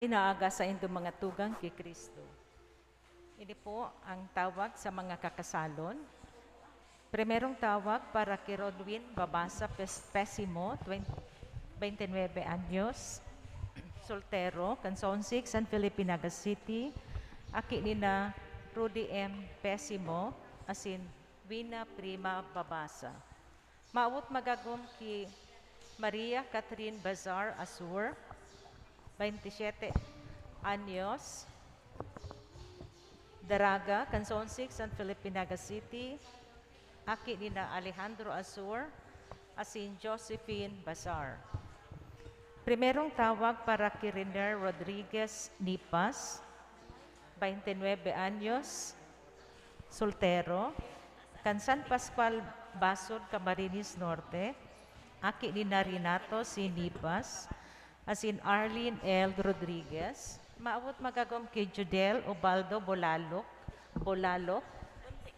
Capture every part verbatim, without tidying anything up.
Naaga saindo mga tugang ki Cristo. Ini po ang tawag sa mga kakasalon. Primerong tawag para ki Rodwin Babasa Pes-, Pesimo, twenty, twenty-nine anyos, soltero, kan Zone six, San Felipe, Naga City, aki ni na Rudy M. Pesimo, asin Wina Prima Babasa. Maawot magagom ki Maria Catherine Bazar Asur, twenty-sete anyos, daraga, kan Zone six, San Felipe, Naga City, aki ni na Alejandro Asur, asin Josephine Bazar. Primerong tawag para ki Riner Rodriguez Nipas, twenty-nine anyos, soltero, kan San Pascual Basod, Camarines Norte, aki ni na Renato C. Nipas, asin Arlene L. Rodriguez. Maawot magagom ki Judel Ubaldo Bolalok, Bolalok,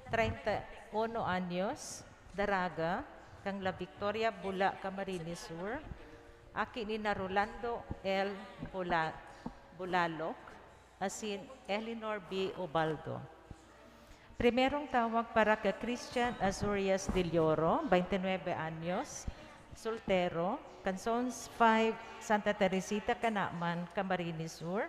treinta y uno anyos, daraga, kan La Victoria, Bula, Camarines Sur, aki ni na Rolando L. Bola-, Bolalok, asin Eleanor B. Ubaldo. Primerong tawag para ki Christian Azurias Del Oro, twenty-nine anyos, soltero, kan Zone five, Santa Teresita, Canaman, Camarines Sur,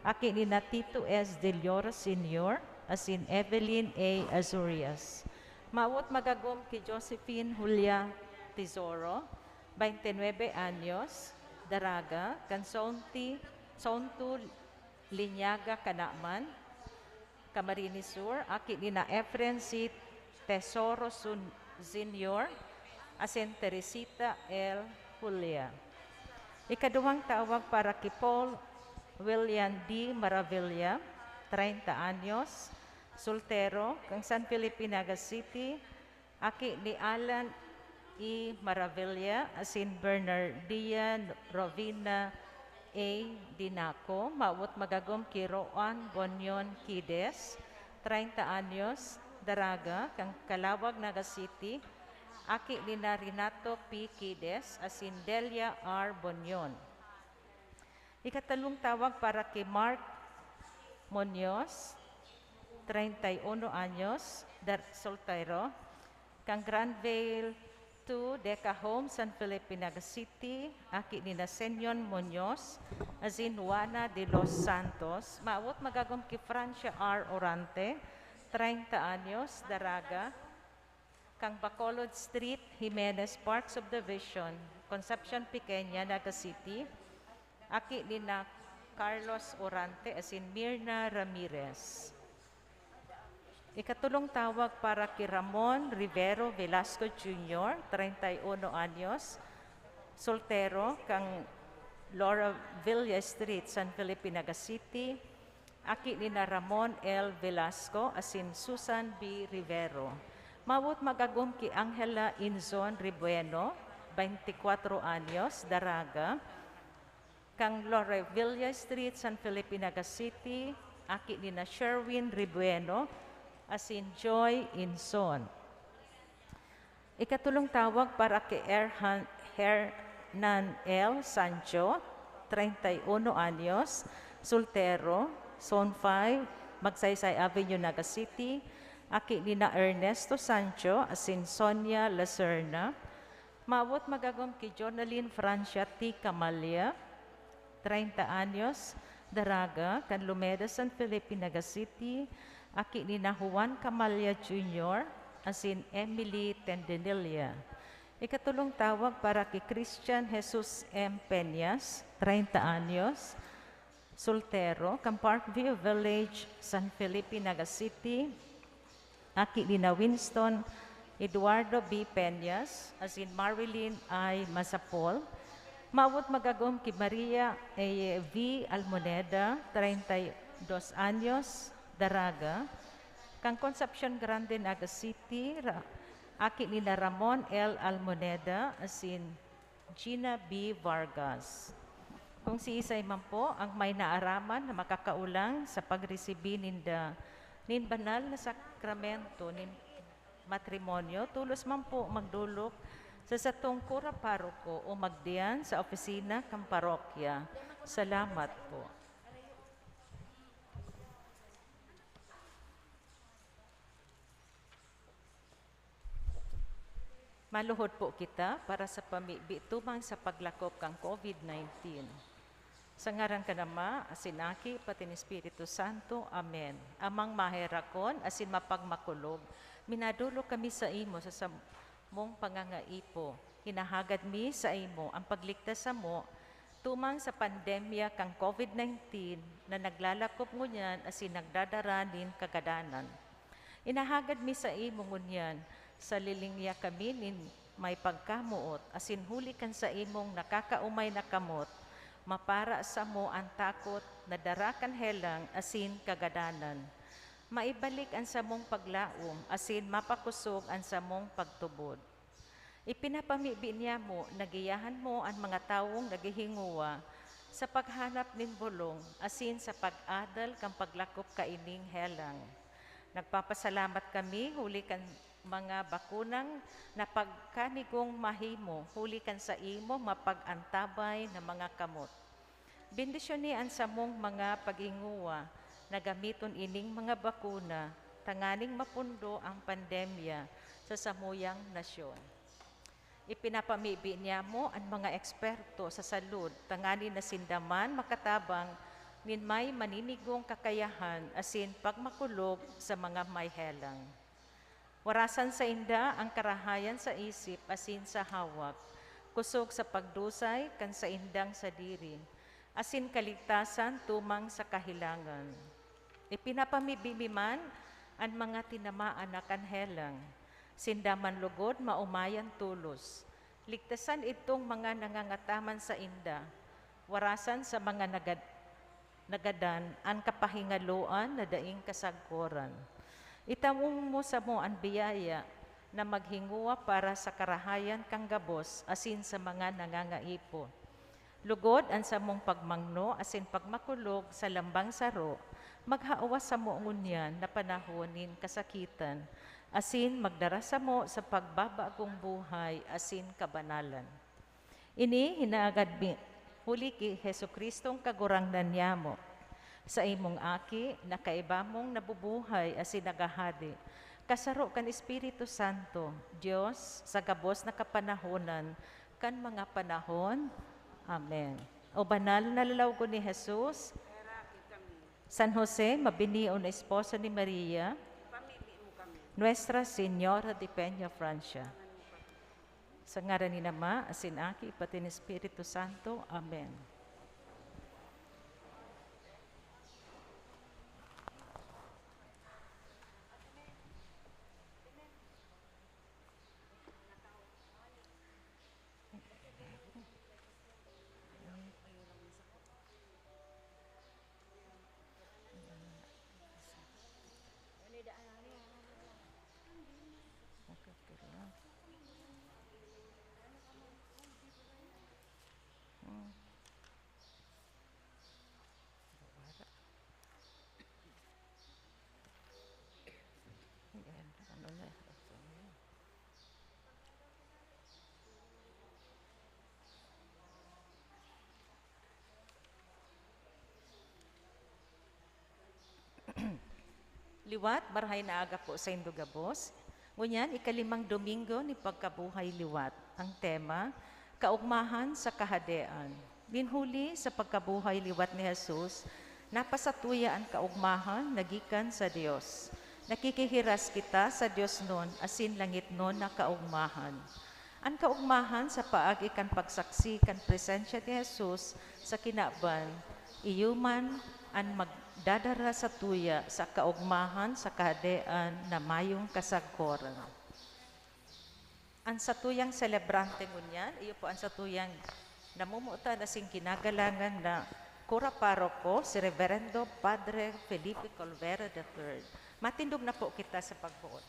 aki ni na Tito S. Del Oro Senior, asin Evelyn A. Azurias. Maawot magagom ki Josephine Julia Tesoro, twenty-nine anyos, daraga, kan Zone T, Zone two, Linyaga, Canaman, Camarines Sur, aki ni na Efren C. Tesoro Sun-, Senior, asin Teresita L. Julia. Ikaduwang tawag para ki Paul William D. Maravilla, treinta anyos, soltero, kan San Felipe, Naga City, aki ni Alan E. Maravilla asin Bernardia Rovina A. Dinaco, maawot magagom ki Roan Bonion Quides, treinta anyos, daraga, kan Calauag, Naga City, aki ni na Renato P. Quides asin Delia R. Bonion. Ikatalong tawag para ki Mark Muñoz, treinta y uno anyos, dar-, soltero, kan Granville two Deca Home, San Felipe, Naga City, aki ni na Senior Muñoz, asin Juana de los Santos, maawot magagom ki Francia R. Orante, treinta anyos, daraga, kan Bacolod Street, Jimenez Park Subdivision, Concepcion Pequeña, Naga City, aki ni na Carlos Orante asin Mirna Ramirez. Ikatolong tawag para ki Ramon Rivero Velasco Junior, treinta y uno anyos, soltero, kan Loravilla Street, San Felipe, Naga City, aki ni na Ramon L. Velasco asin Susan B. Rivero. Maawot magagom ki Angela Inzon Ribueno, twenty-cuatro anyos, daraga, kan Loravilla Street, San Felipe, Naga City, aki ni na Sherwin Ribueno asin Joy Inzon. Ikatolong tawag para ki Erhan-, Hernan L. Sancho, treinta y uno anyos, soltero, Zone five, Magsaysay Avenue, Naga City, aki ni na Ernesto Sancho asin Sonia Lacerna. Maawot magagom ki Jonalyn Francia T. Camalya, treinta anyos, daraga, kan Lumeda, San Felipe, Naga City, aki ni na Juan Camalya Junior asin Emily Tendenilla. Ikatolong tawag para ki Christian Jesus M. Peñas, treinta anyos, soltero, kan Parkview Village, San Felipe, Naga City, aki ni na Winston Eduardo B. Peñas asin Marilyn I. Masapol, maawot magagom ki Maria A. V. Almoneda, treinta y dos anyos, daraga, kan Concepcion Grande, Naga City, ra-, aki ni na Ramon L. Almoneda asin Gina B. Vargas. Kung siisay man po ang may naaraman na makakaulang sa pagresibi ninda nin banal na sakramento nin matrimonyo, tolos man po magdolok sa satong kura paroko o magdiyan sa opisina kan parokya. Salamat po. Maluhod po kita para sa pamibi tumang sa paglakop kan COVID nineteen. Sa ngaran kan Ama, asin Aki, pati ni Espiritu Santo. Amen. Amang maherakon asin mapagmakulog, minadolok kami saimo sa samong pangangaipo. Hinahagad mi saimo an pagligtas samo tumang sa pandemya kan COVID nineteen na naglalakop ngunyan asin nagdadara nin kagadanan. Hinahagad mi saimo ngunyan, salilingya kami nin may pagkamoot, asin huli kan saimong nakakaomay na kamot, mapara samo an takot na dara kan helang asin kagadanan. Maibalik an samong paglaom asin mapakosog an samong pagtubod. Ipinapamibi niyamo na giyahan mo an mga tawong naghihingowa sa paghanap nin bolong asin sa pag-adal kan paglakop kaining helang. Nagpapasalamat kami huli kan mga bakunang na pagkanigong mahimo huli kan saimo mapag-antabay na mga kamot. Bendisyoni an samong mga paghingowa na gamiton ining mga bakuna tanganing mapundo ang pandemya sa samuyang nasyon. Ipinapamibi niyamo an mga eksperto sa salud tanganing na sinda man makatabang nin may maninigong kakayahan asin pagmakulog sa mga may helang. Warasan sainda an karahayan sa isip asin sa hawak, kosog sa pagdusay kan saindang sadiri, asin kaligtasan tumang sa kahelangan. Ipinapamibi mi man an mga tinamaan na kan helang. Sinda man lugod maomayan tolos. Ligtasan idtong mga nangangataman sainda. Warasan sa mga nagad-, nagadan an kapahingaloan na daing kasagkoran. Itamong mo samo an biyaya na maghingowa para sa karahayan kan gabos asin sa mga nangangaipo. Lugod an samong pagmangno asin pagmakulog sa lambang saro, maghawa samo ngunyan na panahon nin kasakitan, asin magdara samo sa pagbabagong buhay asin kabanalan. Ini hinagad mi huli ki Jesu-Cristong Kagurangnan niyamo, saimong Aki na kaiba mong nabubuhay asin naghahade, kasaro kan Espiritu Santo, Dios sa gabos na kapanahonan kan mga panahon. Amen. O banal na lalawgon ni Jesus, San Jose, mabinion na esposo ni Maria, Nuestra Señora de Peña Francia. Sa ngaran ni Ama, asin Aki, pati ni Espiritu Santo. Amen. Liwat, marahay na aga po saindo gabos. Ngunyan, ikalimang Domingo ni Pagkabuhay Liwat. Ang tema, Kaugmahan sa Kahadean. Nin huli sa pagkabuhay liwat ni Jesus, napasatuya an kaugmahan na gikan sa Dios. Nakikihiras kita sa diosnon asin langitnon na kaugmahan. An kaugmahan sa paagi kan pagsaksi kan presensya ni Jesus sa kinaban, iyo man an magdadara satuya sa kaugmahan sa Kahadean na mayong kasagkoran. An satuyang selebrante ngunyan, iyo po an satuyang namomotan asin ginagalangan na Kura Paroko, si Reverendo Padre Felipe Colvera the third. Matindog na po kita sa pagboot.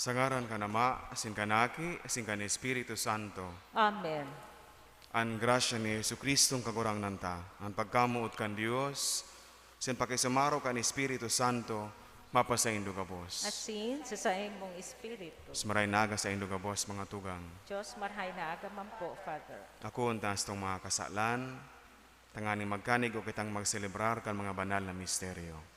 Sa ngaran kan Ama, asin kan Aki, asin kan Espiritu Santo. Amen. An grasya ni Jesu-Cristong Kagurangnan ta, an pagkamoot kan Dios, asin pakisumaro kan Espiritu Santo, mapasaindo gabos. Asin sa saimong espiritu. Mas maray na aga saindo gabos, mga tugang. Diyos, marhay na aga man po, Father. Akoon ta an satong mga kasalan, tanganing magkanigo kitang magselebrar kan mga banal na misteryo.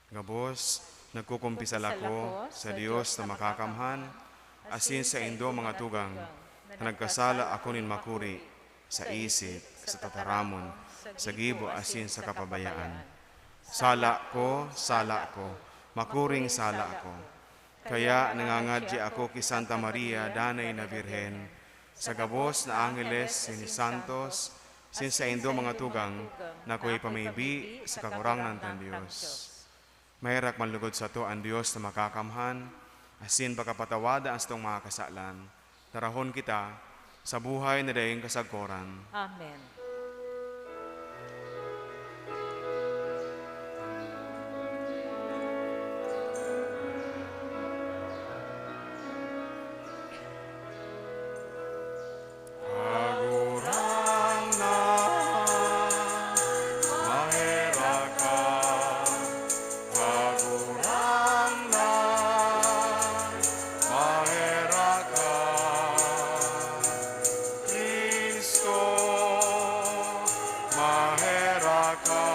Gabos, nagkukumpisal ako sa Dios na makakamhan, asin saindo, mga tugang, na nagkasala ako nin makuri, sa isip, sa tataramon, sa gibo asin sa kapabayaan. Sala ko, sala ko, makuring sala ko. Kaya nangangadya ako ki Santa Maria, Danay na Birhen, sa gabos na angeles asin santos, asin saindo, mga tugang, na akoy pamibi sa Kagurangnan kan Dios. Maherak man lugod sato an Dios na makakamhan, asin pakapatawada an satong mga kasalan. Darahon kita sa buhay na daing kasagkoran. Amen. Kagurangnan, maherak ka. Kagurangnan, maherak ka. Cristo, maherak ka.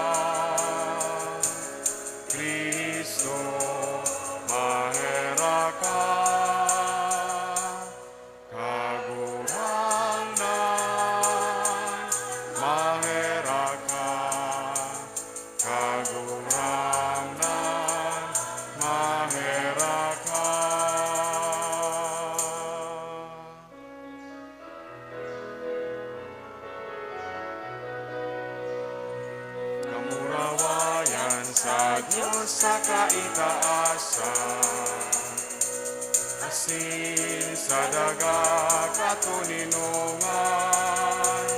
Cristo, maherak ka. Kagurangnan, maherak ka. Kagurangnan, maherak ka. Kamurawayan sa Dios sa kaitaasan, asin sa daga katoninongan,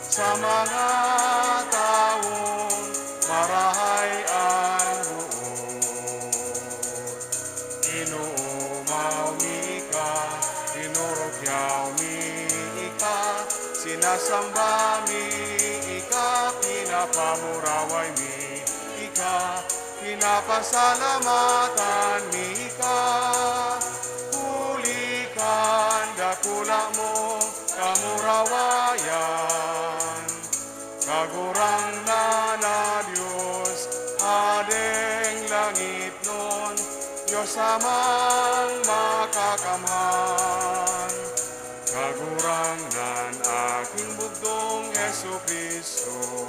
sa mga tawong marahay an boot. Inoomaw mi ika, inurukyaw mi ika, sinasamba mi ika, pinapamuraway mi ika, pinapasalamatan mi ika. Huli kan dakula mong kamurawayan, Kagurangnan na Dios, Hadeng langitnon, Dios Amang Makakamhan, Kagurangnan, aking bugdong Jesu-Cristo.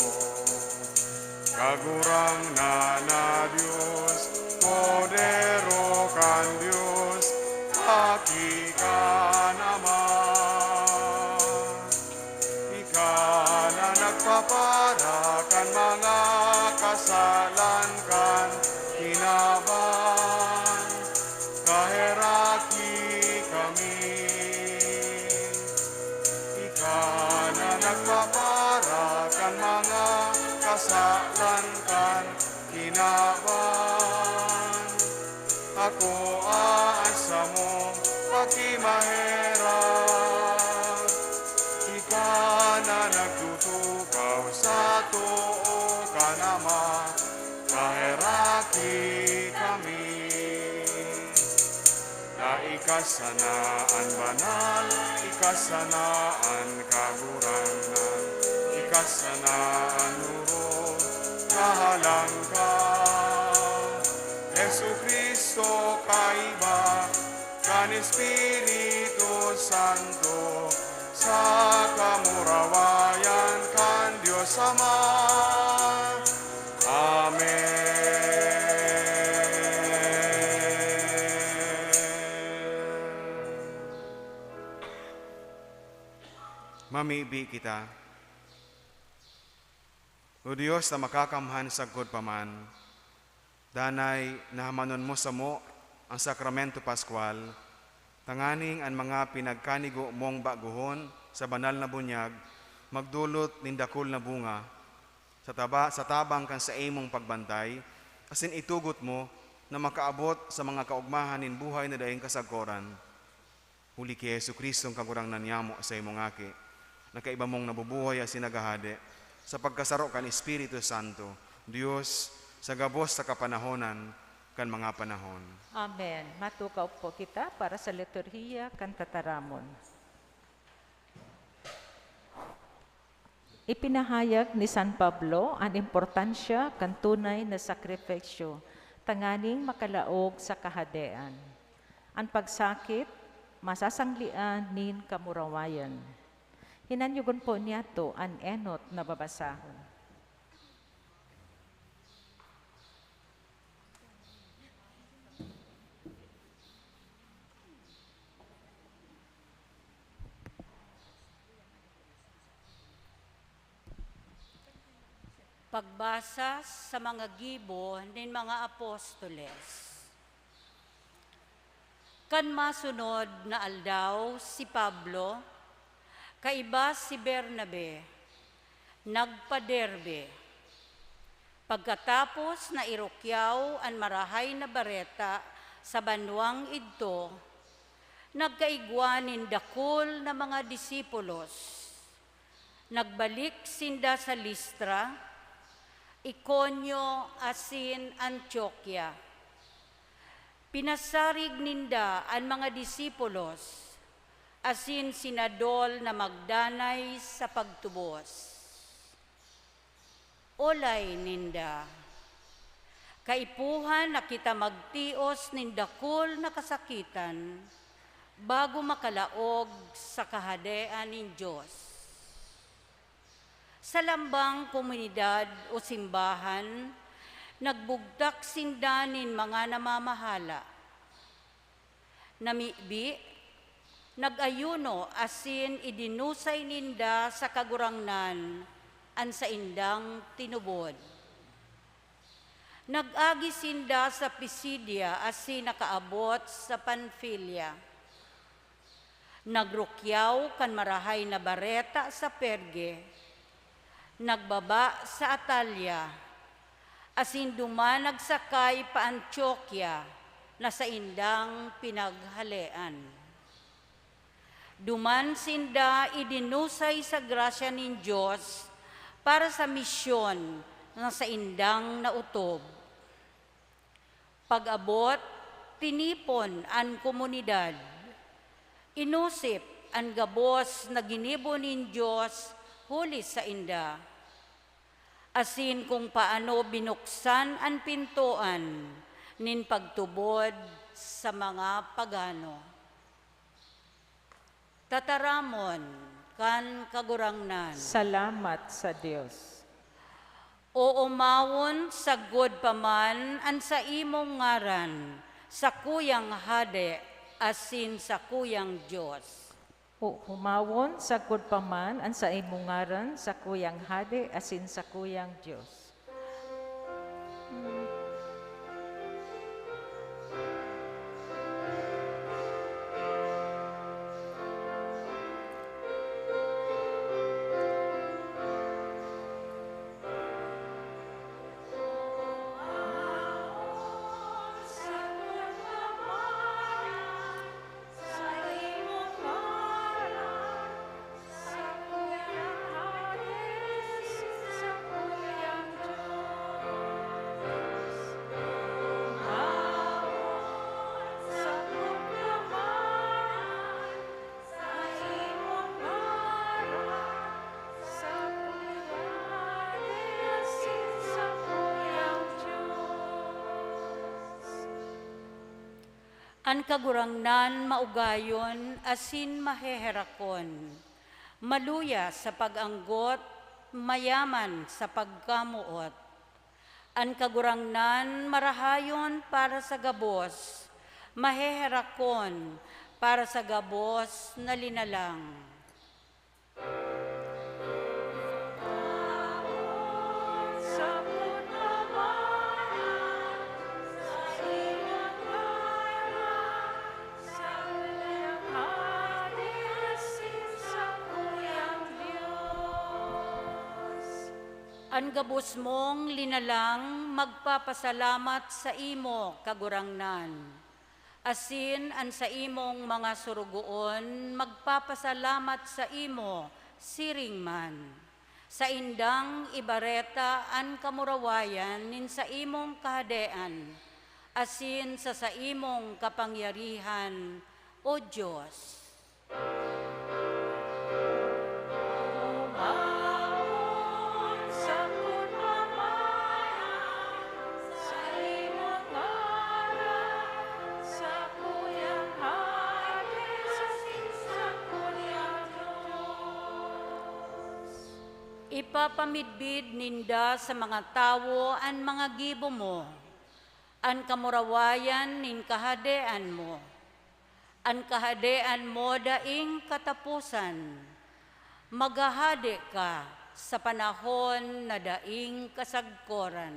Kagurangnan na Dios, Kordero kan Dios, Aki kan Ama. Ika na nagpapara kan mga kasalan kan kinaban, kaheraki kami. Ika na nagpapara kan mga kasalan kan kinaban, akoa an samong pakimaherak. Ika na nagtutukaw sa too kan Ama, kaheraki kami. Na ika sana an banal, ika sana an kagurangnan, ika sana an orog na halangkaw. Jesu-Cristo, kaiba kan Espiritu Santo, sa kamurawayan kan Dios Ama. Amen. Mamibi kita. O Dios na makakamhan sagkod pa man, danay na hamanon mo samo an Sakramento Pascual, tanganing an mga pinagkanigo mong bagohon sa banal na bunyag magdolot nin dakul na bunga, sa taba-, sa tabang kan saimong pagbantay, asin itugot mo na makaabot sa mga kaogmahan nin buhay na daing kasagkoran. Huli ki Jesu-Cristo, an Kagurangnan nyamo, sa imong Aki, na kaiba mong nabubuhay asin naghahade, sa pagkasaro kan Espiritu Santo, Dios, sa gabos sa kapanahonan kan mga panahon. Amen. Matukaw po kita para sa liturhiya kan tataramon. Ipinahayag ni San Pablo an importansya kan tunay na sakripisyo tanganing makalaog sa Kahadean. An pagsakit, masasanglean nin kamurawayan. Hinanyogon po niyato an enot na babasahon. Pagbasa sa mga gibo nin mga apostoles. Kan masunod na aldaw, si Pablo, kaiba si Bernabe, nagpa-Derbe. Pagkatapos na irukyaw an Marahay na Bareta sa banwang idto, nagkaigwa nin dakul na mga disipulos. Nagbalik sinda sa Listra, Iconio asin Antioquia. Pinasarig ninda an mga disipulos asin sinadol na magdanay sa pagtubos. Olay ninda, kaipuhan na kita magtios nin dakul na kasakitan bago makalaog sa Kahadean nin Dios. Sa lambang komunidad o simbahan, nagbugtak sinda nin mga namamahala. Namibi, nag-ayuno asin idinusay ninda sa Kagurangnan an saindang tinubod. Nag-agi sinda sa Pisidia asin nakaabot sa Panfilia. Nagrukyaw kan Marahay na Bareta sa Perge, nagbaba sa Atalia, asin duman nagsakay pa Antioquia na saindang pinaghalean. Duman sinda idinusay sa grasya nin Dios para sa misyon na saindang naotob. Pag-abot, tinipon an komunidad. Inosip an gabos na ginibo nin Dios huli sainda, asin kung paano binuksan an pintoan nin pagtubod sa mga pagano. Tataramon kan Kagurangnan. Salamat sa Dios. Oomawon sagkod pa man an saimong ngaran, sakuyang Hade asin sakuyang Dios. Oomawon sagkod pa man an saimong ngaran, sakuyang Hade asin sakuyang Dios. An Kagurangnan maugayon asin maheherakon, maluya sa pag-anggot, mayaman sa pagkamoot. An Kagurangnan marahayon para sa gabos, maheherakon para sa gabos na linalang. An gabos mong linalang magpapasalamat saimo, Kagurangnan, asin an saimong mga sorogoon magpapasalamat saimo siring man. Saindang ibareta an kamurawayan nin saimong Kahadean asin sa saimong kapangyarihan, O Dios. Umawon sakot pa man an saimong ngaran, sakuyang hade, sakuyang Dios. Ipapamidbid ninda sa mga tawo an mga gibo mo, an kamurawayan nin kahadean mo. An kahadean mo daing kataposan. Maghahade ka sa panahon na daing kasagkoran.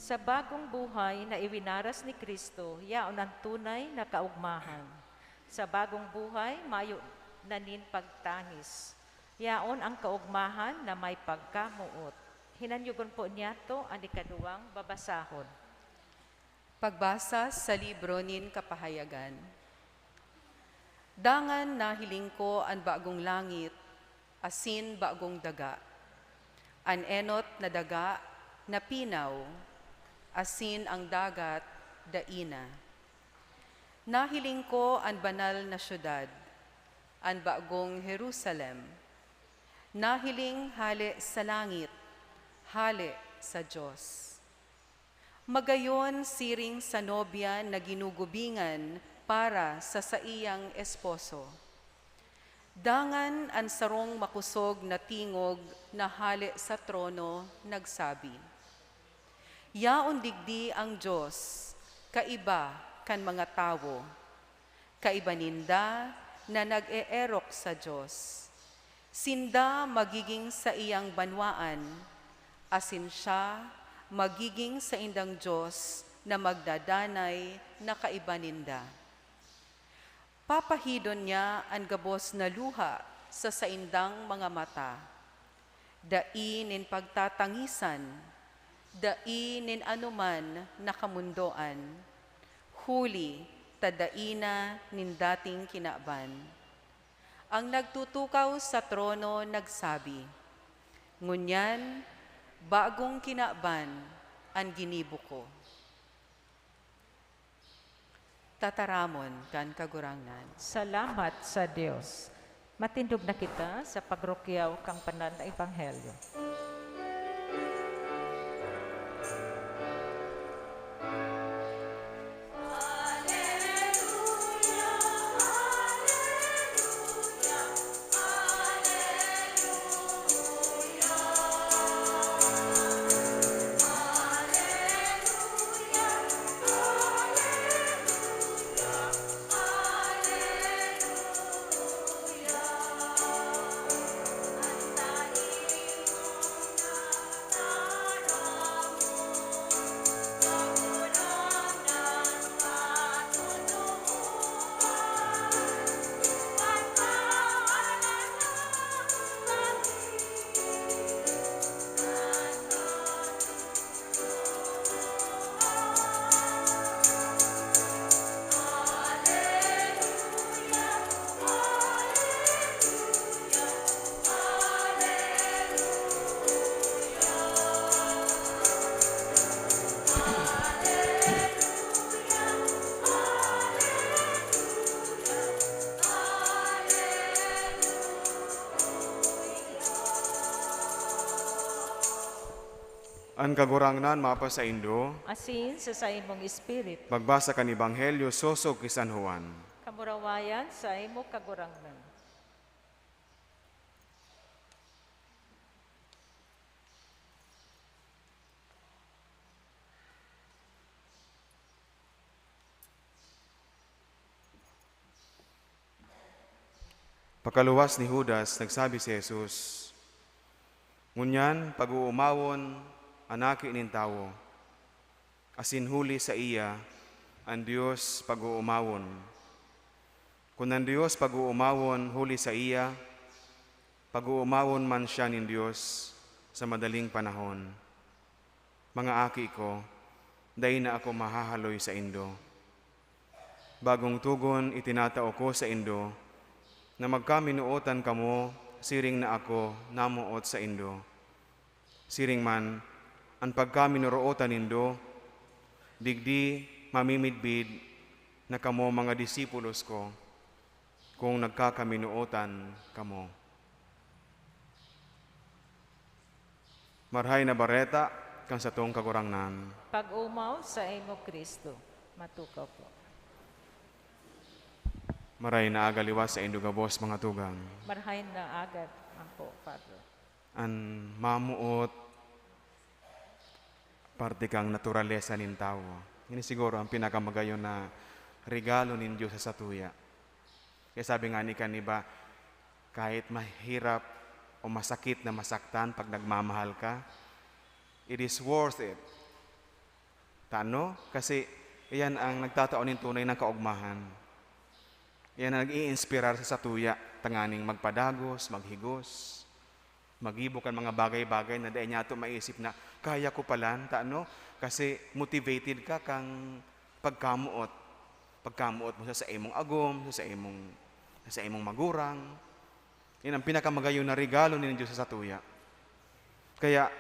Sa bagong buhay na iwinaras ni Cristo, yaon an tunay na kaogmahan. Sa bagong buhay, mayo na nin pagtangis. Yaon ang kaogmahan na may pagkamoot. Hinanyogon po niyato an ikaduwang babasahon. Pagbasa sa libro nin Kapahayagan. Dangan nahiling ko an bagong langit asin bagong daga. An enot na daga napinaw, asin ang dagat dai na. Nahiling ko an banal na syudad, an bagong Jerusalem, nahiling hale sa langit, hale sa Dios. Magayon siring sa nobya na ginugubingan para sa saiyang esposo. Dangan an sarong makosog na tingog na hale sa trono nagsabi, "Yaon digdi an Dios, kaiba kan mga tawo. Kaiba ninda na nag-eerok sa Dios. Sinda magigin saiyang banwaan, asin siya magigin saindang Dios na magdadanay na kaiba ninda. Papahidon niya an gabos na luha sa saindang mga mata. Dai nin pagtatangisan, dai nin anoman na kamondoan, huli ta dai na nin dating kinaban." Ang nagtutukaw sa trono nagsabi, "Ngunyan, bagong kinaban an ginibo ko." Tataramon kan Kagurangnan. Salamat sa Dios. Matindog na kita sa pagrukyaw kan banal na ebanghelyo. An Kagurangnan mapasaindo. Asin sa saimong espiritu. Magbasa kan Ebanghelyo sosog ki San Juan. Kamurawayan saimo, Kagurangnan. Pakaluwas ni Judas, nagsabi si Jesus, "Ngunyan pag-oomawon an Aki nin Tawo, asin huli saiya an Dios pag-oomawon. Kun an Dios pag-oomawon huli saiya, pag-oomawon man siya nin Dios sa madaling panahon. Mga aki ko, dai na ako mahahaloy saindo. Bagong togon itinatao ko saindo, na magkaminootan kamo siring na ako namoot saindo. Siring man, an pagkaminurootan nindo, digdi mamimidbid na kamo mga disipulos ko, kun nagkakaminootan kamo." Marahay na Bareta kan satong Kagurangnan. Pag-omaw saimo, Cristo. Matukaw po. Marahay na aga liwat saindo gabos, mga tugang. Marahay na aga man po, Father. An mamoot, parte kan naturalesa nin tawo. Ini siguro an pinakamagayon na regalo nin Dios sa satuya. Kaya sabi nga ni kan iba, kahit mahirap o masakit na masaktan pag nagmamahal ka, it is worth it. Tano? Kasi iyan ang nagtatao nin tunay na kaogmahan. Iyan ang nag-iinspirar sa satuya tanganing magpadagos, maghigos, maggibo kan mga bagay-bagay na dai niyato maisip na kaya ko palan. Tano? Kasi motivated ka kan pagkamoot. Pagkamoot mo sa saimong agom, sa saimong, sa saimong magurang. Yan ang pinakamagayon na regalo nin Dios sa satuya. Kaya,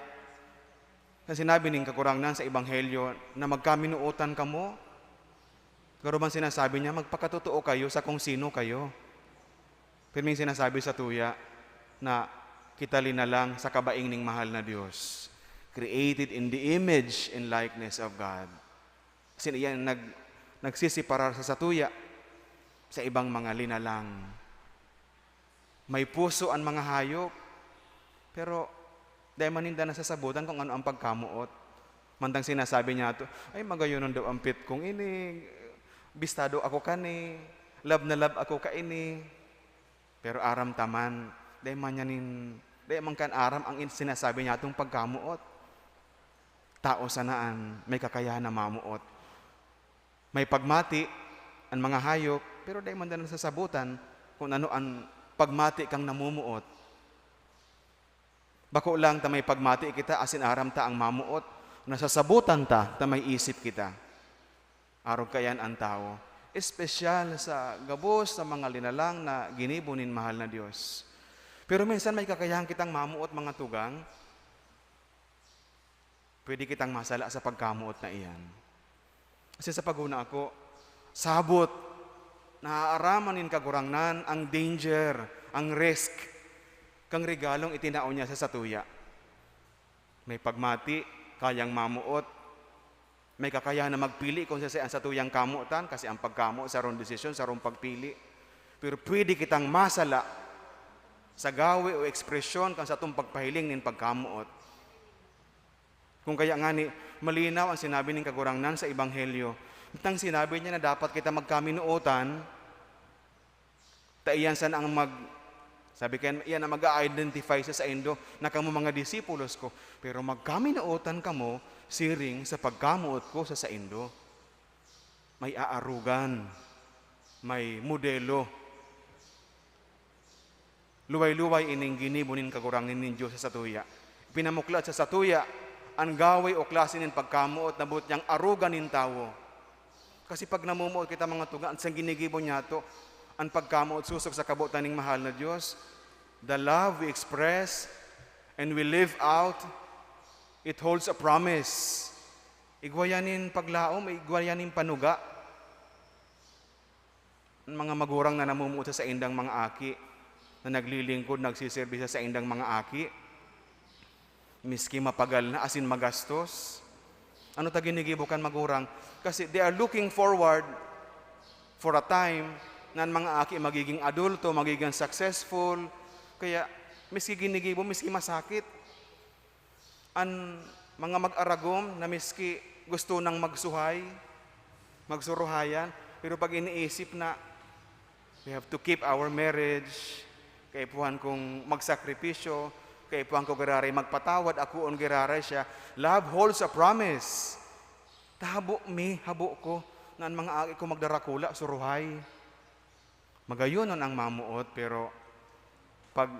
kan sinabi nin Kagurangnan sa Ebanghelyo na magkaminootan kamo, garo man sinasabi niya, magpakatotoo kayo sa kung sino kayo. Pirming sinasabi sa satuya na kita linalang sa kabaing ning mahal na Dios, created in the image and likeness of God. Asin iyan nag-, nagsiseparar sa satuya sa ibang mga linalang. May puso an mga hayop, pero dai man ninda nasasabotan kun ano an pagkamoot. Mantang sinasabi niyato, "Ay, magayonon daw an pet kong ini, bistado ako kani, love na love ako kaini." Pero aram ta man, dai man niya nin-, dai man kan aram an in-, sinasabi niyatong pagkamoot. Tao sana an may kakayahan na mamoot. May pagmati an mga hayop, pero dai man ta nasasabotan kun ano an pagmati kan namomoot. Bako lang ta may pagmati kita asin aram ta an mamoot, nasasabotan ta ta may isip kita. Arog kaiyan an tawo, espesyal sa gabos sa mga linalang na ginibo nin mahal na Dios. Pero minsan may kakayahan kitang mamoot, mga tugang. Pwede kitang masala sa pagkamoot na iyan. Kasi sa paguna ako, sabot, naaaraman nin Kagurangnan ang danger, ang risk, kan regalong itinao niya sa satuya. May pagmati, kayang mamoot, may kakayahan na magpili kun siisay an satuyang kamotan, kasi ang pagkamoot, sarong desisyon, sarong pagpili. Pero pwede kitang masala sa gawe o ekspresyon kan satong pagpahiling nin pagkamoot. Kung kaya ngani, malinaw an sinabi nin Kagurangnan sa Ebanghelyo. Itang sinabi niya na dapat kita magkaminootan, ta iyan sana ang mag-, sabi kaya, iyan ang mag-a-identify sa saindo na kamo mga disipulos ko. Pero magkaminootan kamo siring sa pagkamoot ko sa saindo. May aarogan, may modelo. Luway-luway ining ginibo nin Kagurangnan nin Dios sa satuya. Pinamuklat sa satuya an gawe o klase nin pagkamoot na boot niyang arogan nin tawo. Kasi pag namomoot kita, mga tugang, sa ginigibo niyato, an pagkamoot sosog sa kabotan ning mahal na Dios, the love we express and we live out, it holds a promise. Igwa yan nin paglaom, igwa yan nin panuga. An mga magurang na namumuot sa saindang mga aki, na naglilingkod, nagseserbis sa saindang mga aki. Miski mapagal na asin magastos. Ano ta ginigibo kan magurang? Kasi they are looking forward for a time na an mga aki magiging adulto, magiging successful. Kaya miski ginigibo, miski masakit, an mga mag-aragom na miski gusto nang magsuhay, magsuruhayan, pero pag iniisip na, "We have to keep our marriage," kaipuhan kong magsakripisyo, kaipuhan ko giraray magpatawad, akoon giraray siya. Love holds a promise. Tahabo mi, habo ko, na an mga aki ko magdarakula, suruhay. Magayonon ang mamuot, pero pag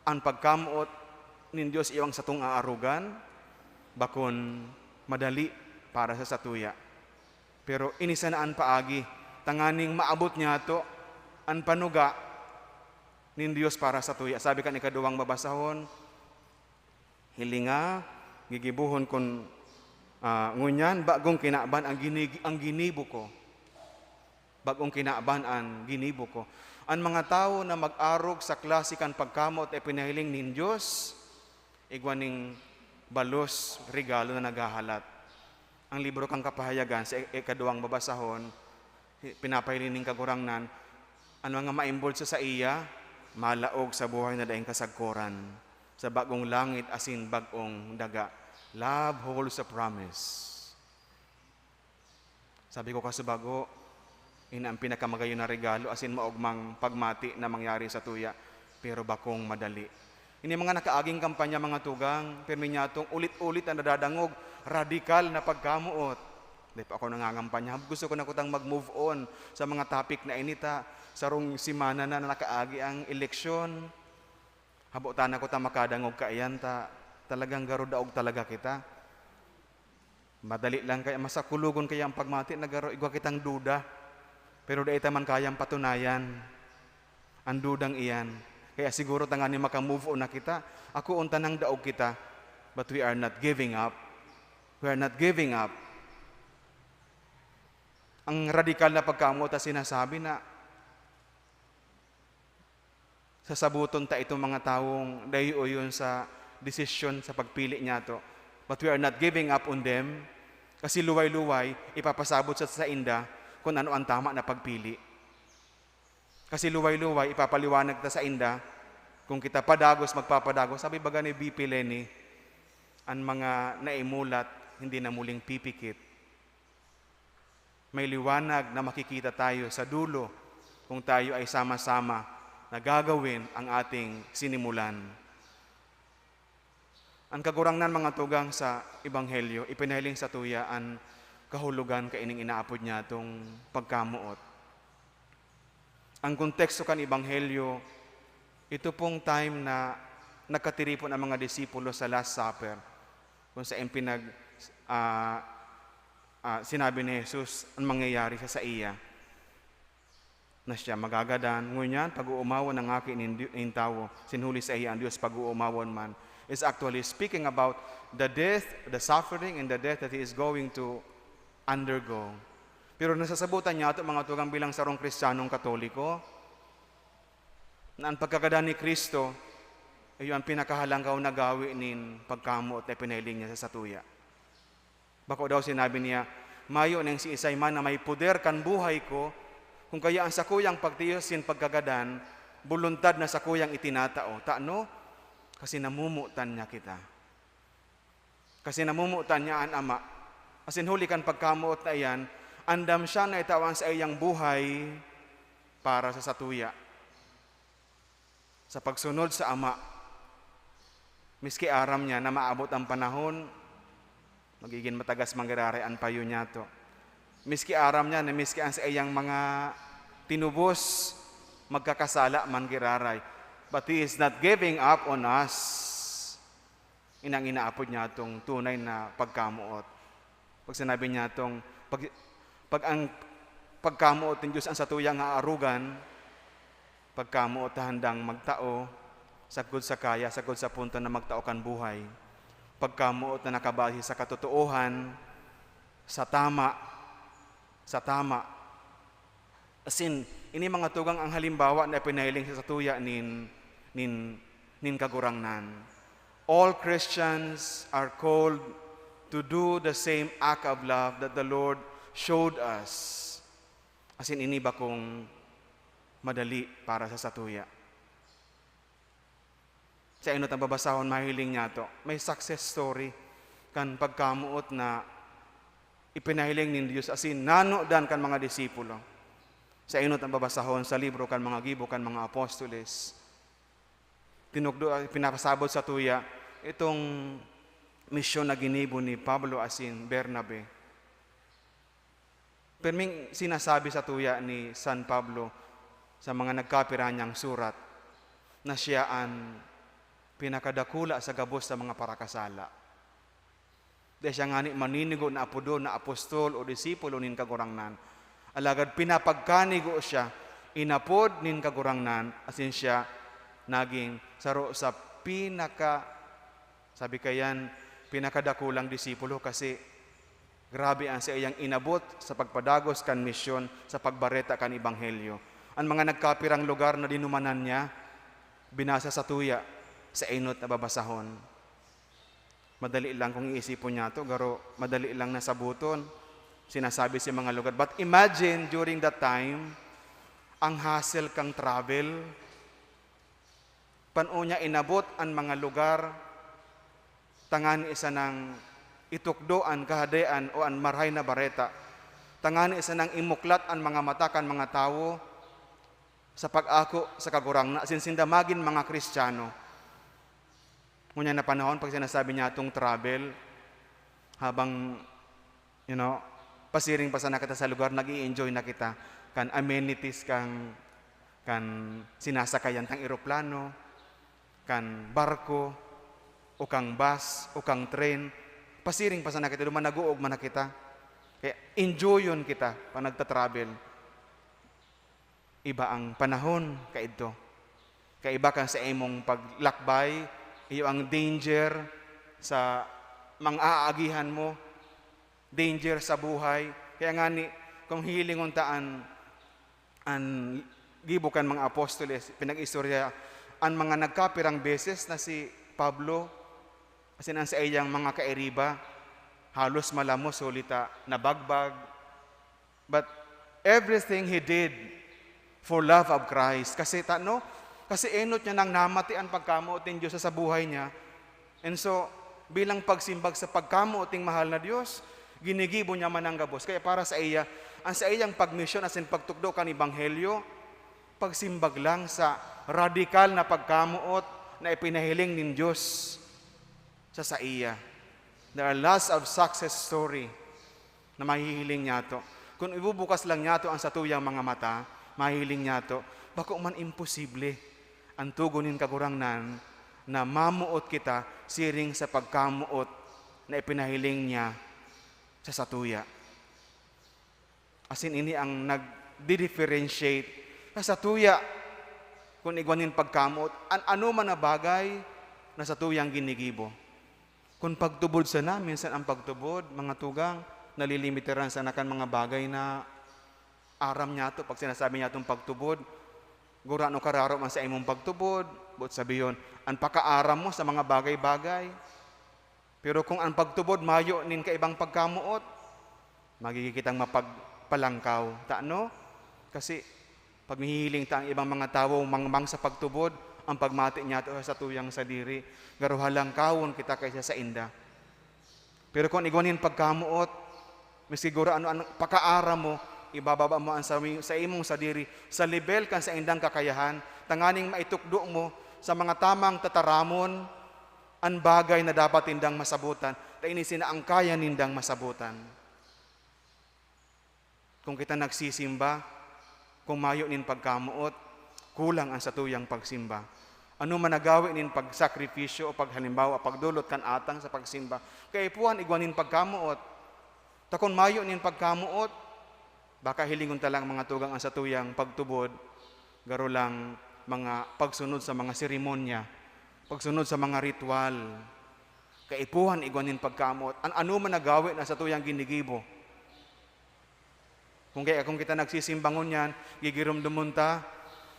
an pagkamoot nin Dios iyo ang satong aarogan, bakon madali para sa satuya. Pero ini sana an paagi, tanganing maabot niyato an panuga nin Dios para satuya. Sabi kan ikaduwang babasahon, "Hilinga, gigibohon kun, ah, ngunyan bagong kinaban ang ginig-, ang ginibo ko." Bagong kinaban an ginibo ko. An mga tawo na mag-arog sa klase kan pagkamoot na ipinahiling nin Dios, igwa ning balos regalo na naghahalat. Ang libro kan Kapahayagan sa i-, ikaduwang babasahon, hi-, pinapahiling nin Kagurangnan, an mga maimbol sa saiya, malaog sa buhay na daing kasagkoran, sa bagong langit asin bag-ong daga. Love holds a promise. Sabi ko, "Kasubago, ini an pinakamagayon na regalo asin maogmang pagmati na mangyari sa tuya, pero bakong madali." Ini mga nakaaging kampanya, mga tugang, pirmi niyatong ulit-ulit na nadadangog, radikal na pagkamoot. Dai pa ako nangangampanya. Gusto ko na kutang mag-move on sa mga topic na ini ta. Sarong semana na nakaagi ang eleksyon. Habo ta na kuta makadangog kaiyan ta. Talagang garo daog talaga kita. Madali lang kaya, masakulogon kaya ang pagmati na garo igwa kitang duda, pero dai ta man kayang patunayan an dudang iyan. Kaya siguro tanganing maka-move on na kita, akoon ta nang daog kita, but we are not giving up. We are not giving up. Ang radikal na pagkamoot ta sinasabi na sasaboton ta itong mga tawong dai oyon sa desisyon, sa pagpili niyato. But we are not giving up on them, kasi luway-luway ipapasabot sa sainda kun ano an tama na pagpili. Kasi luway-luway ipapaliwanag ta sainda, kung kita padagos, magpapadagos. Sabi baga ni B P Leni, "An mga naimulat, hindi na muling pipikit." May liwanag na makikita tayo sa dulo kung tayo ay sama-sama na gagawin ang ating sinimulan. Ang Kagurangnan, mga tugang, sa Ebanghelyo, ipinahiling sa tuya an kahulogan kaining inaapod niyatong pagkamoot. Ang konteksto kan Ebanghelyo, ito pong time na nagkatiripon ang mga disipulo sa Last Supper, kung saen pinag-, ah, ah, sinabi ni Jesus an mangyayari sa saiya, na siya magagadan. Ngunyan, pag-oomawon ang Aki nin Di-, nin Tawo, sinhuli saiya an Dios pag-oomawon man, is actually speaking about the death, the suffering, and the death that he is going to undergo. Pero nasasabotan niyato, mga tugang, bilang sarong Kristiyanong Katoliko, na an pagkagadan ni Cristo, iyo an pinakahalangkaw na gawi nin pagkamoot na ipinahiling niya sa satuya. Bako daw sinabi niya, "Mayo nin siisay man na may poder kan buhay ko, kung kaya an sakuyang pagtiyos nin pagkagadan, boluntad na sakuyang itinatao." Tano? Kasi namomotan niya kita. Kasi namomotan niya an Ama. Asin huli kan pagkamoot na iyan, andam siya na itao an saiyang buhay para sa satuya. Sa pagsunod sa Ama, miski aram niya na maabot an panahon, magigin matagas man giraray an payo niyato. Miski aram niya na miski an saiyang mga tinubos, magkakasala man giraray. But He is not giving up on us. Inang inaapod niya itong tunay na pagkamoot. Pag sinabi niya itong, pag, pag ang pagkamoot nin Dios an satuyang aarogan, pagkamoot na handang magtao, sagkod sa kaya, sagkod sa punto na magtao kan buhay, pagkamoot na nakabase sa katotoohan, sa tama, sa tama. Asin, ini mga tugang ang halimbawa na pinahiling sa satuya nin, nin, nin Kagurangnan. All Christians are called to do the same act of love that the Lord showed us. Asin ini bakong madali para sa satuya. Sa inot ang babasahon, mahiling niyato, may success story kan pagkamoot na ipinahiling nin Dios asin nanodan kan mga disipulo. Sa inot ang babasahon sa libro kan mga gibo kan mga apostoles, tinukdo, ah, pinapasabot satuya itong misyon na ginibo ni Pablo asin Bernabe. Pirming sinasabi satuya ni San Pablo sa mga nagkapira niyang surat na siya an pinakadakula sa gabos sa mga parakasala. Dai siya ngani maninigo na apodon na apostol o disipulo nin Kagurangnan. Alagad pinapagkanigo siya, inapod nin Kagurangnan, asin siya naging saro sa pinaka, sabi kayan, pinakadakulang disipulo, kasi grabe an saiyang inabot sa pagpadagos kan misyon sa pagbareta kan ebanghelyo. An mga nagkapirang lugar na dinumanan niya, binasa satuya sa inot na babasahon. Madali lang kung iisipon niyato, garo madali lang na saboton. Sinasabi sa mga lugar. But imagine, during that time, ang hassle kang travel. Pano niya inabot an mga lugar, tangani sanang itukdo an Kahadean o an Marahay na Bareta, tangani sanang imuklat an mga mata kan mga tawo sa pag-ako sa Kagurangnan, asin sinda magin mga Kristiyano. Ngunyan na panahon, pag sinasabi niyatong travel, habang, you know, pasiring pa sana kita sa lugar, nag-i-enjoy na kita kan amenities, kan, kan sinasakayan tang eroplano, kan barko, o kan bus, o kan tren. Pasiring pa sana kita, duman nag-uugma na kita. Kaya enjoyon kita pag nagta-travel. Iba ang panahon kaidto. Kaiba kan sa imong paglakbay, iyo ang danger sa mang-aagihan mo, danger sa buhay. Kaya ngani, kung hihilingon ta an, an gibo kan mga apostoles, pinag-istorya an mga nagkapirang beses na si Pablo, asin an saiyang mga kairiba, halos malamos huli ta nabagbag. But everything he did for love of Christ. Kasi ta-, no? Kasi enot niya nang namati an pagkamoot nin Dios sa, sa buhay niya. And so, bilang pagsimbag sa pagkamoot ning mahal na Dios, ginigibo niya man ang gabos. Kaya para sa iya, ang saiyang pagmisyon asin pagtukdo kan ebanghelyo, pagsimbag lang sa radikal na pagkamoot na ipinahiling nin Dios sa saiya. There are lots of success story na mahihiling niyato. Kun ibubukas lang niyato ang satuyang mga mata, mahihiling niyato, bako man imposible an tugon nin Kagurangnan na mamoot kita siring sa pagkamoot na ipinahiling niya sa satuya. Asin ini ang nagdi-differentiate na satuya, kun igwa nin pagkamoot, an anoman na bagay na satuyang ginigibo. Kun pagtubod sana, minsan ang pagtubod, mga tugang, nalilimitaran sana kan mga bagay na aram niyato. Pag sinasabi niyatong pagtubod, gurano kararo man sa imong pagtubod, boot sabihon, an pakaaram mo sa mga bagay-bagay. Pero kung ang pagtubod mayo nin kaibang pagkamoot, magigin kitang mapagpalangkaw. Ta, no? Kasi pag mahihiling ta ang ibang mga tawo mangmang sa pagtubod, ang pagmati niyato sa satuyang sadiri, garo halangkawon kita kaysa sainda. Pero kun igwa nin pagkamoot, maski gurano an pakaaram mo, ibababa mo an sa, sa imong sadiri sa lebel kan saindang kakayahan, tanganing maitukdo mo sa mga tamang tataramon an bagay na dapat nindang masabotan, ta ini sana ang kaya nindang masabotan. Kung kita nagsisimba, kung mayo nin pagkamoot, kulang an satuyang pagsimba. Ano man na gawe nin pagsakripisyo o paghalimbawa, pagdolot kan atang sa pagsimba, kaipuhan igwa nin pagkamoot. Ta kun mayo nin pagkamoot, baka hilingon ta lang, mga tugang, an satuyang pagtubod, garo lang mga pagsunod sa mga seremonya, pagsunod sa mga ritual. Kaipuhan igwa nin pagkamoot an anoman na gawe na satuyang ginigibo. Kung kaya, kung kita nagsisimba ngunyan, gigiromdomon ta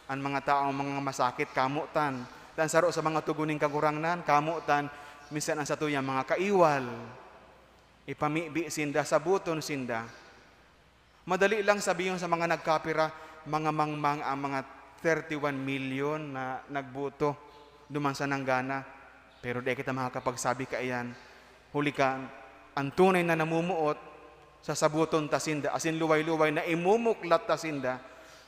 an mga taong mga masakit kamotan, An saro sa mga togon nin Kagurangnan, kamotan, minsan an satuyang mga kaiwal, ipamibi sinda, saboton sinda. Madali lang sabihon sa mga nagkapira, mga mangmang ang mga thirty-one milyon na nagboto duman sa nanggana. Pero dai kita makakapagsabi kaiyan. Huli kan, an tunay na namumuot, sasaboton ta sinda, asin luway-luway na imumuklat ta sinda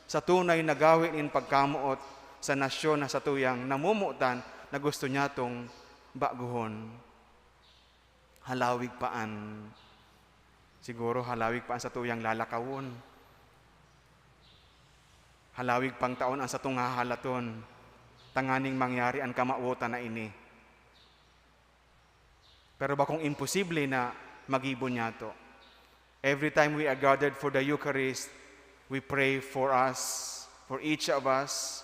sa tunay na gawe nin pagkamoot sa nasyon na satuyang namomotan na gusto niyatong bagohon. Halawig pa an, siguro halawig pa an satuyang lalakawon. Halawig pang taon an satong hahalaton, tanganing mangyari an kamawotan na ini. Pero bakong imposible na magibo niyato. Every time we are gathered for the Eucharist, we pray for us, for each of us,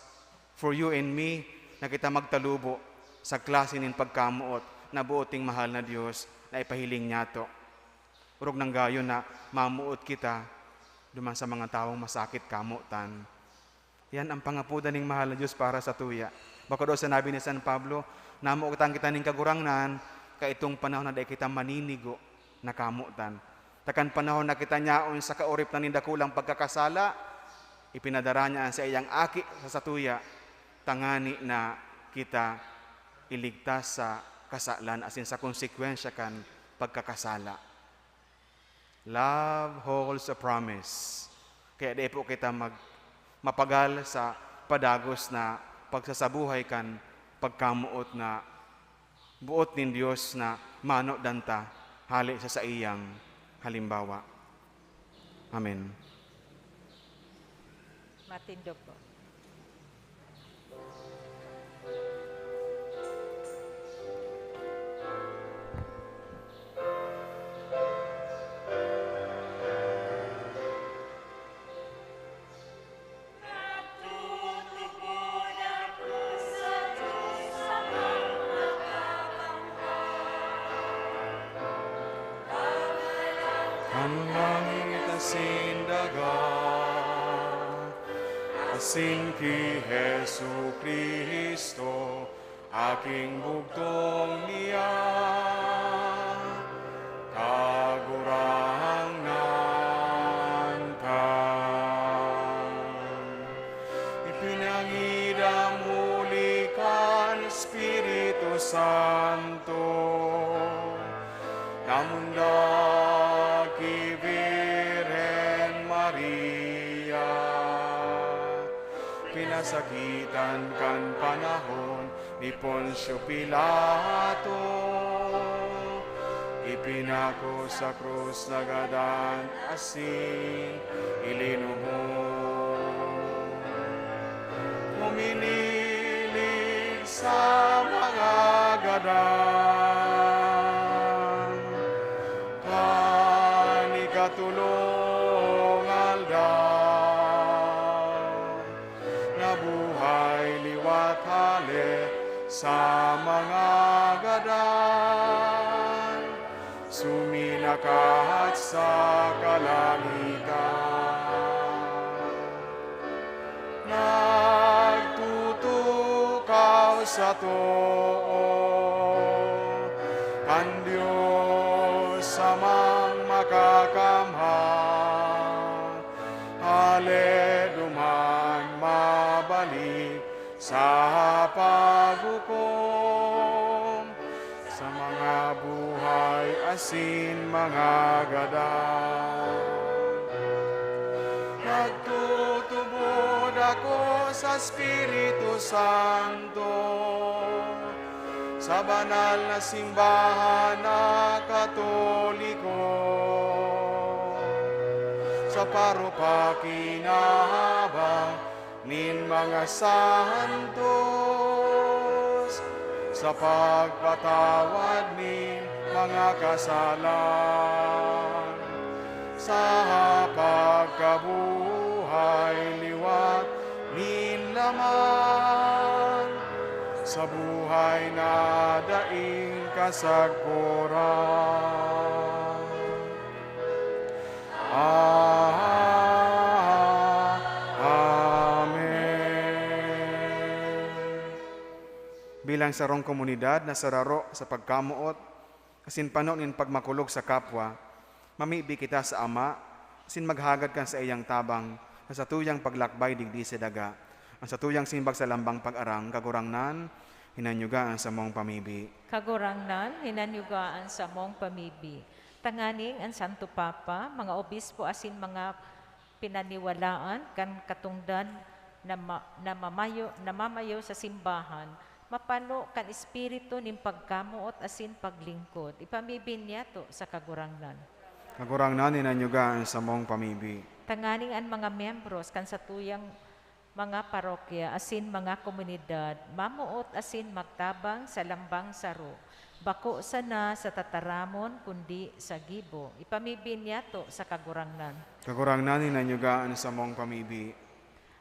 for you and me, na kita magtalubo sa klase nin pagkamoot na boot ning mahal na Dios na ipahiling niyato. Orog nang gayon na mamoot kita duman sa mga tawong masakit kamotan. Yan ang pangapodan ning mahal na Dios para satuya. Bako daw sinabi ni San Pablo, "Namotan kita nin Kagurangnan, kaitong panahon na dai kita maninigo na kamotan." Ta kan panahon na kita nyaon sa kaurip na nin dakulang pagkakasala, ipinadara niya an saiyang Aki sa satuya, tangani na kita iligtas sa kasalan asin sa konsekwensya kan pagkakasala. Love holds a promise. Kaya dai po kita mag-, mapagal sa padagos na pagsasabuhay kan pagkamoot na boot nin Dios na manodan ta hale sa saiyang halimbawa. Amen. Matindog po. Kan langit asin daga, asin ki Jesu-Cristo, aking bugtong niya, Kagurangnan ta. Ipinangidam huli kan Espiritu Santo, namundag ki Birhen Maria, pinasakitan kan panahon ni Poncio Pilato, ipinako sa krus, nagadan asin ilinuhod. Huminilig sa mga gadan kan ikatulong aldaw, nabuhay liwat hale sa mga gadan, suminakat sa kalangitan. Nagtutukaw sa too kan Dios Amang Makakamhan, hale duman mabalik sa paghukom sa mga buhay asin mga gadan. Nagtutubod ako sa Espiritu Santo, sa banal na simbahan na Katoliko, sa parupakinabang nin mga santos, sa pagpatawad nin mga kasalan, sa pagkabuhay liwat nin laman, sa buhay na daing kasagkoran. Ah, amen. Bilang sarong komunidad na sararo sa pagkamoot asin pano nin pagmakulog sa kapwa, mamibi kita sa Ama asin maghagad kan saiyang tabang sa satuyang paglakbay digdi sa daga. An satuyang simbag sa lambang pag-arang, Kagurangnan, hinanyuga an samong pamibi. Kagurangnan, hinanyuga an samong pamibi. Tanganing an Santo Papa, mga obispo asin mga pinaniwalaan kan katongdan na ma-, na mamayo, namamayo sa simbahan, mapano kan espiritu nin pagkamoot asin paglingkod. Ipamibi niyato sa Kagurangnan. Kagurangnan, hinanyuga an samong pamibi. Tanganing an mga miyembros kan satuyang mga parokya asin mga komunidad mamoot asin magtabang sa lambang saro, bako sana sa tataramon kundi sa gibo. Ipamibi niyato sa Kagurangnan. Kagurangnan, hinanyuga an samong pamibi.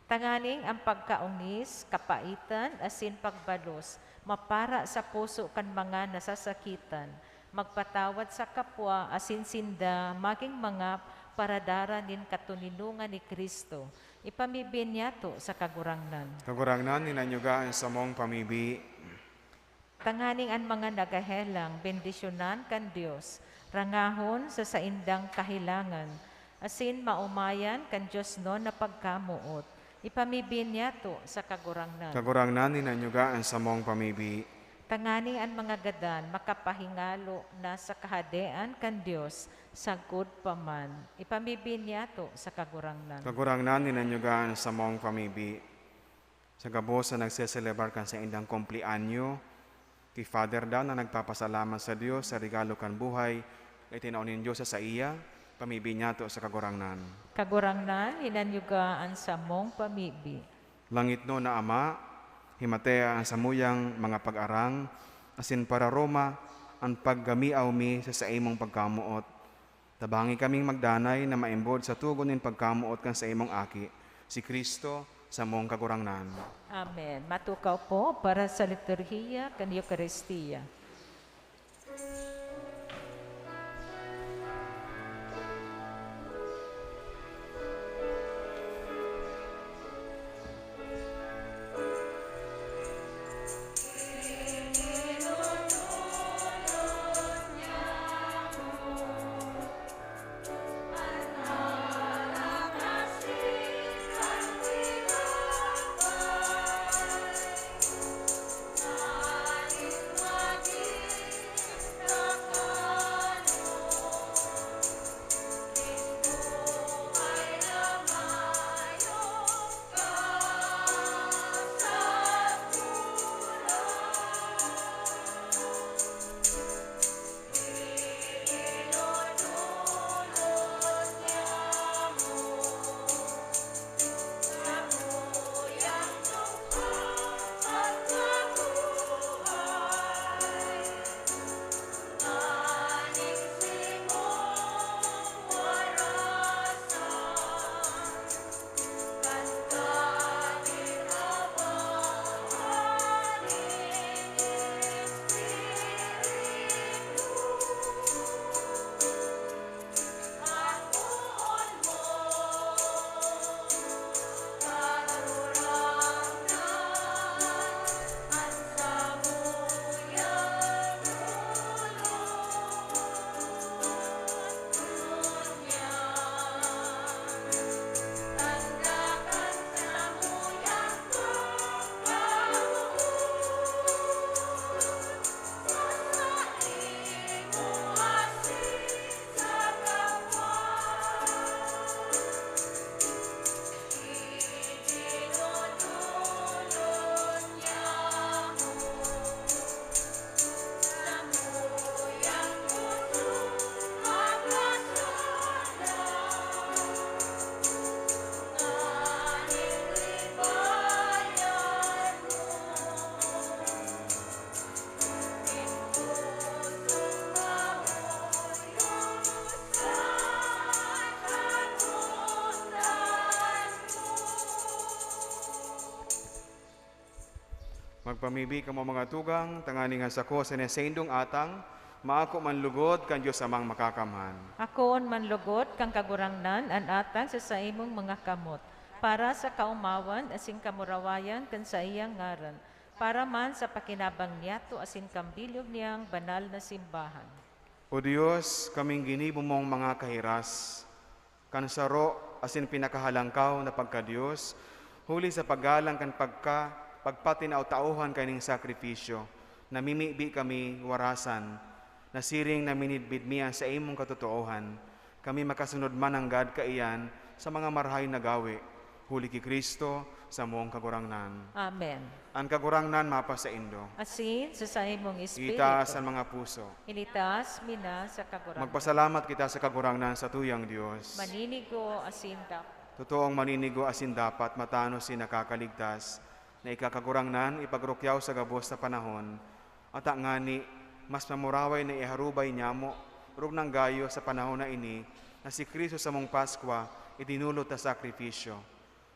Tanganing an pagkaongis, kapaitan, asin pagbalos mapara sa puso kan mga nasasakitan, magpatawad sa kapwa, asin sinda magin mga paradara nin katoninongan ni Cristo. Ipamibi niyato sa Kagurangnan. Kagurangnan, hinanyuga an samong pamibi. Tanganing an mga nagahelang bendisyonan kan Dios, rangahon sa saindang kahelangan, asin maomayan kan diosnon na pagkamoot. Ipamibi niyato sa Kagurangnan. Kagurangnan, hinanyuga an samong pamibi. Tanganing an mga gadan makapahingalo na sa Kahadean kan Dios sagkod pa man. Ipamibi niyato sa Kagurangnan. Kagurangnan, hinanyuga an samong pamibi. Sa gabos na nagseselebrar kan saindang kumpleanyo, ki Father Dan na nagpapasalamat sa Dios sa regalo kan buhay na itinao nin Dios sa saiya, pamibi niyato sa Kagurangnan. Kagurangnan, hinanyuga an samong pamibi. Langitnon na Ama, himatea an samuyang mga pag-arang asin pararoma an paggamiaw mi sa saimong pagkamoot. Tabangi kaming magdanay na maimbod sa togon nin pagkamoot kan saimong Aki, si Cristo, samong Kagurangnan. Amen. Matukaw po para sa liturhiya kan Eukaristia. Magpamibi kamo, mga tugang, tanganing an sako asin an saindong atang maako man lugod kan Dios Amang Makakamhan. Akoon man lugod kan Kagurangnan an atang sa saimong mga kamot, para sa kaomawan asin kamurawayan kan saiyang ngaran, Para man sa pakinabang niyato asin kan bilog niyang banal na simbahan. O Dios, kaming ginibo mong mga kahiras, kan saro asin pinakahalangkaw na pagka-Dios, huli sa paggalang kan pagka-, pagpatinao-taohan kaining sakripisyo, namimibi kami warasan, na siring na minidbid mi an saimong katotoohan, kami makasunod man nanggad kaiyan sa mga marahay na gawe, huli ki Cristo, samong Kagurangnan. Amen. An Kagurangnan mapasaindo. Asin sa saimong espiritu. Itaas an mga puso. Initaas mi na sa Kagurangnan. Magpasalamat kita sa Kagurangnan, satuyang Dios. Maninigo asin dapat. Totoong maninigo asin dapat, matanos si nakakaligtas, na ika Kagurangnan, ipagrukyaw sa gabos na panahon, ata ngani, mas mamuraway na iharubay nyamo, rugnan gayo sa panahon na ini, na si Cristo samong Paskwa, idinulot na sakripisyo.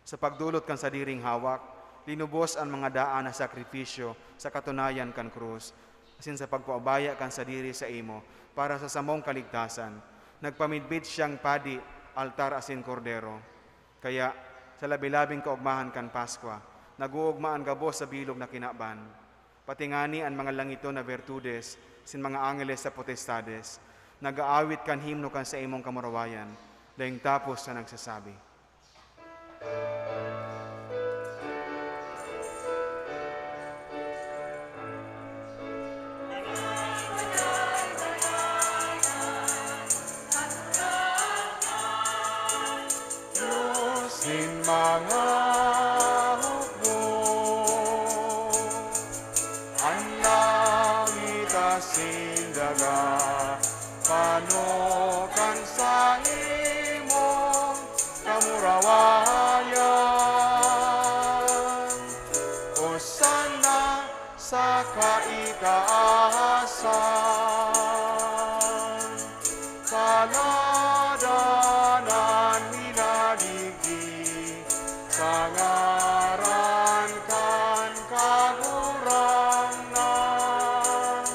Sa pagdulot kan sadiring hawak, linubos an mga daan na sakripisyo sa katunayan kan krus, asin sa pagpaubaya kan sadiri saimo para sa samong kaligtasan, nagpamidbid siyang padi, altar asin kordero. Kaya, sa labi-labing kaogmahan kan Paskwa, nag-oogma an gabos sa bilog na kinaban. Pati ngani an mga langiton na bertudes, sin mga angeles sa potestades, nag-aawit kan himno kan saimong kamurawayan, daing tapos na nagsasabi. Dios nin mga hukbo, an langit asin daga, pano kan saimong kamurawayan. Hosanna sa kaitaasan. Kaladanan minadigdi sa ngaran kan Kagurangnan.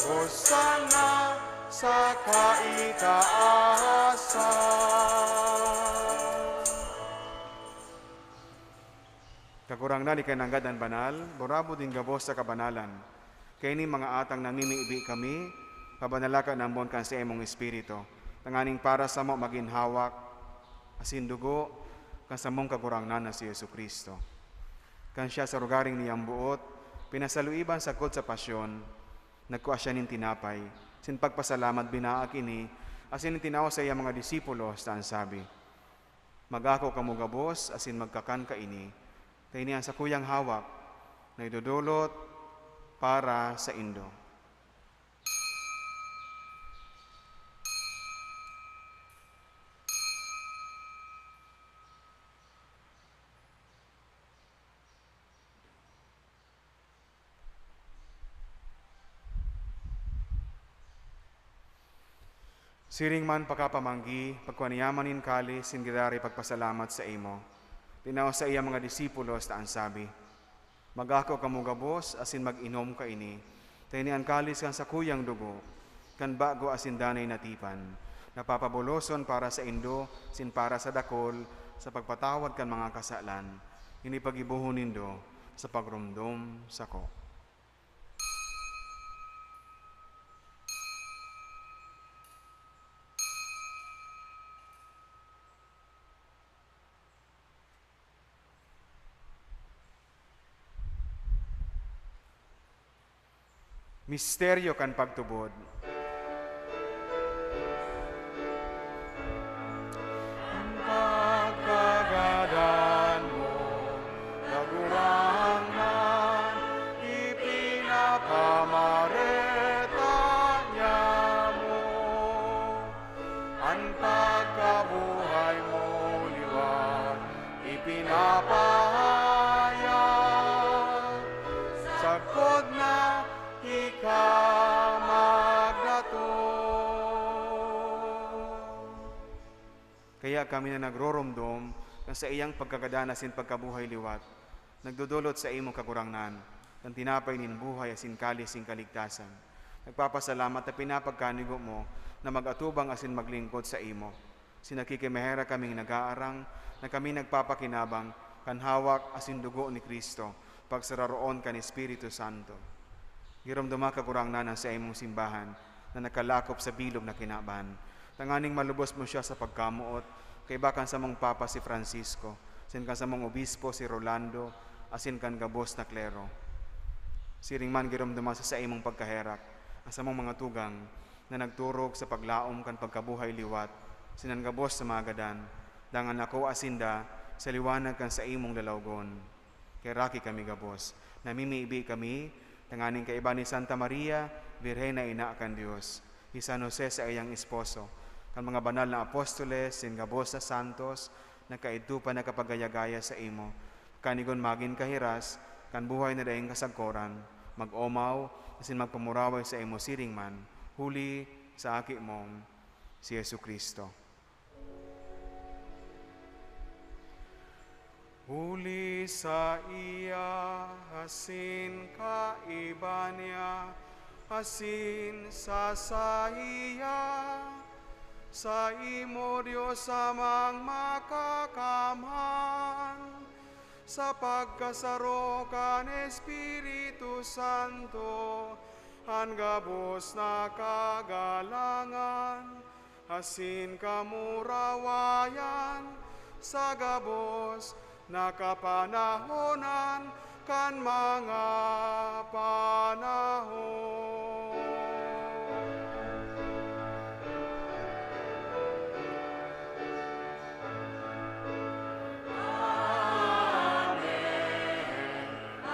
Hosanna sa kaitaasan. Kagurangnan, ika nanggad an banal, burabod nin gabos sa kabanalan. Kaini mga atang namimibi kami, pabanala ka namon kan saimong Espiritu, tanganing para samo magin hawak asin dugo kan samong Kagurangnan na si Jesu-Cristo. Kan siya sa rogaring niyang boot, pinasaluiban sagkod sa pasyon, nagkua siya nin tinapay, sin pagpasalamat binaak ini, asin itinao sa iyang mga disipulos, ta an sabi, "Mag-ako kamo gabos asin magkakan kaini, ta ini an sakuyang hawak na idodolot para saindo." Siring man pakapamanggi, pagkua niya man nin kalis, singgiraray pagpasalamat saimo, tinao sa iya mga disipulos, ta an sabi, "Mag-ako kamo gabos asin mag-inom kaini, ta ini an kalis kan sakuyang dugo, kan bago asin danay na tipan, na papabuloson para saindo sin para sa dakul sa pagpatawad kan mga kasalan. Ini paggibohon nindo sa pagromdom sako." Misteryo kan pagtubod. An pagkagadan mo, Kagurangnan, ipinapamareta niamo. An pagkabuhay mo liwat ipinapahayag, sagkod na ika magdatong. Kaya kami na nagroromdom kan saiyang pagkagadan asin pagkabuhay liwat, nagdodolot saimo, Kagurangnan, kan tinapay nin buhay asin kalis nin kaligtasan. Nagpapasalamat ta pinapagkanigo mo na mag-atubang asin maglingkod saimo. Sin nakikimaherak kaming nag-aarang na kami nagpapakinabang kan hawak asin dugo ni Cristo, pagsararoon kan Espiritu Santo. Giromdoma, Kagurangnan, an saimong simbahan na nakalakop sa bilog na kinaban, tanganing malubos mo siya sa pagkamoot, kaiba kan samong Papa si Francisco, asin kan samong Obispo si Rolando, asin kan gabos na klero. Siring man, giromdoma sa saimong pagkaherak an samong mga tugang na nagturog sa paglaom kan pagkabuhay liwat, asin an gabos na mga gadan, dangan akoa sinda sa liwanag kan saimong lalawgon. Kaheraki kami gabos. Namimibi kami tanganing kaiba ni Santa Maria, Birhen na Ina kan Dios, ni San Jose saiyang esposo, kan mga banal na apostoles, asin gabos na santos na kaidto pa nakapagaya-gaya saimo, kanigon magin kahiras kan buhay na daing kasagkoran, mag-omaw asin magpamuraway saimo siring man, huli sa Aki mong si Jesu-Cristo. Huli saiya, asin kaiba niya, asin sa saiya, saimo, Dios Amang Makakamhan, sa pagkasaro kan Espiritu Santo, an gabos na kagalangan asin kamurawayan sa gabos na kapanahonan kan mga panahon.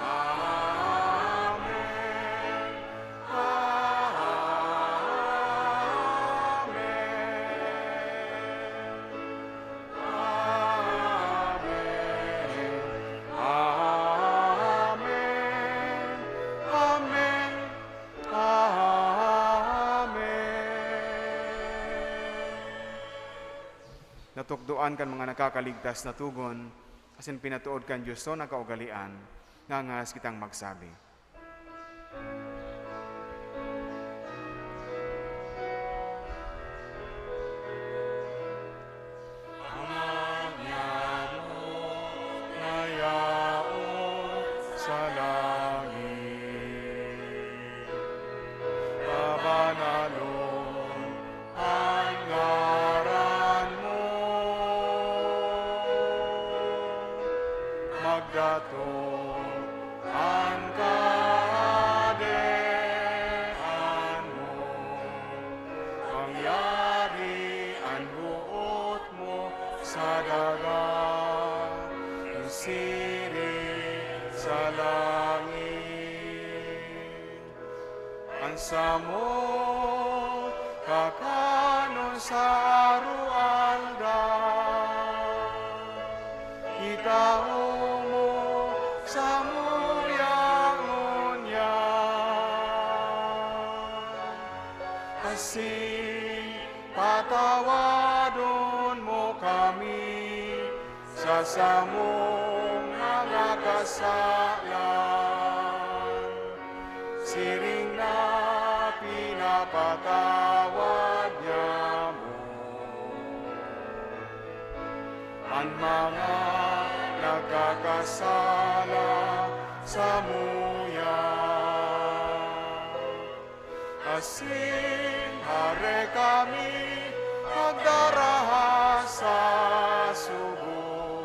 Amen. Amen. Amen. Amen. Amen. Amen. Amen. Natukdoan kan mga nakakaligtas na togon, asin pinatood kan Dios na kaugalean, ngangaas kitang magsabi. Ama nyamo na yaon sa langit, pabanalon an ngaran mo. Magdatong an kahadean mo, mangyari an boot mo sa daga, siring sa langit. An samong kakanon sa aroaldaw, itao mo samuya ngunyan. Asin patawadon mo kami sa samong mga kasalan, siring na pinapatawad nyamo an mga nagkakasala samuya. Asin hare kami pagdaraha sa sugo,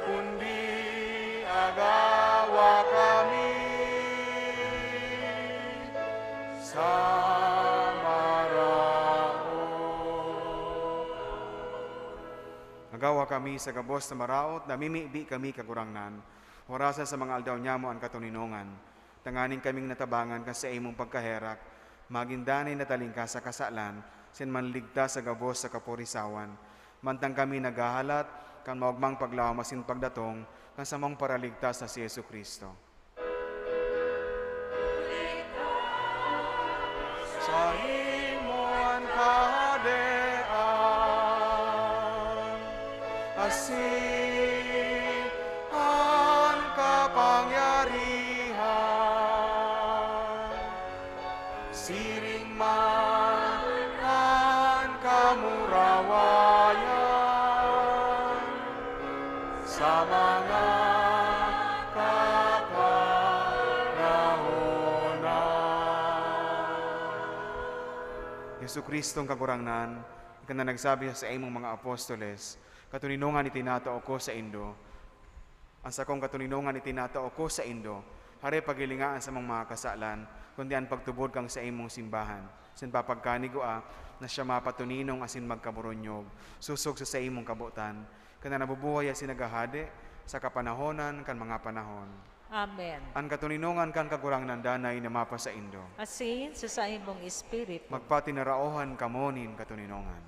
kundi agawa kami sa maraot. Agawa kami sa gabos na maraot, namimibi kami, Kagurangnan, orasan sa mga aldaw nyamo an katoninongan, tanganing kaming natabangan kan saimong pagkaherak, magin danay na talingkas sa kasalan, asin manligtas sa gabos sa kaporisawan, mantang kami naghahalat kan maogmang paglaom asin pagdatong kan samong Paraligtas na si Jesu-Cristo. Saimo an kahadean, asin an kapangyarihan, siring man an kamurawayan sa mga kap- Jesu-Cristong Kagurangnan, ika na nagsabi sa saimong mga apostoles, "Katoninongan itinatao ko saindo, an sakong katoninongan itinatao ko saindo, hare paghilinga an samong mga kasalan, kundi an pagtubod kan saimong simbahan, asin papagkanigua na siya mapatoninong asin magkaboronyog, sosog sa saimong kabotan, ka na nabubuhay asin naghahade sa kapanahonan kan mga panahon." Amen. An katoninongan kan Kagurangnan danay na mapasaindo. Asin sa saimong espiritu. Magpatinaraohan kamo nin katoninongan.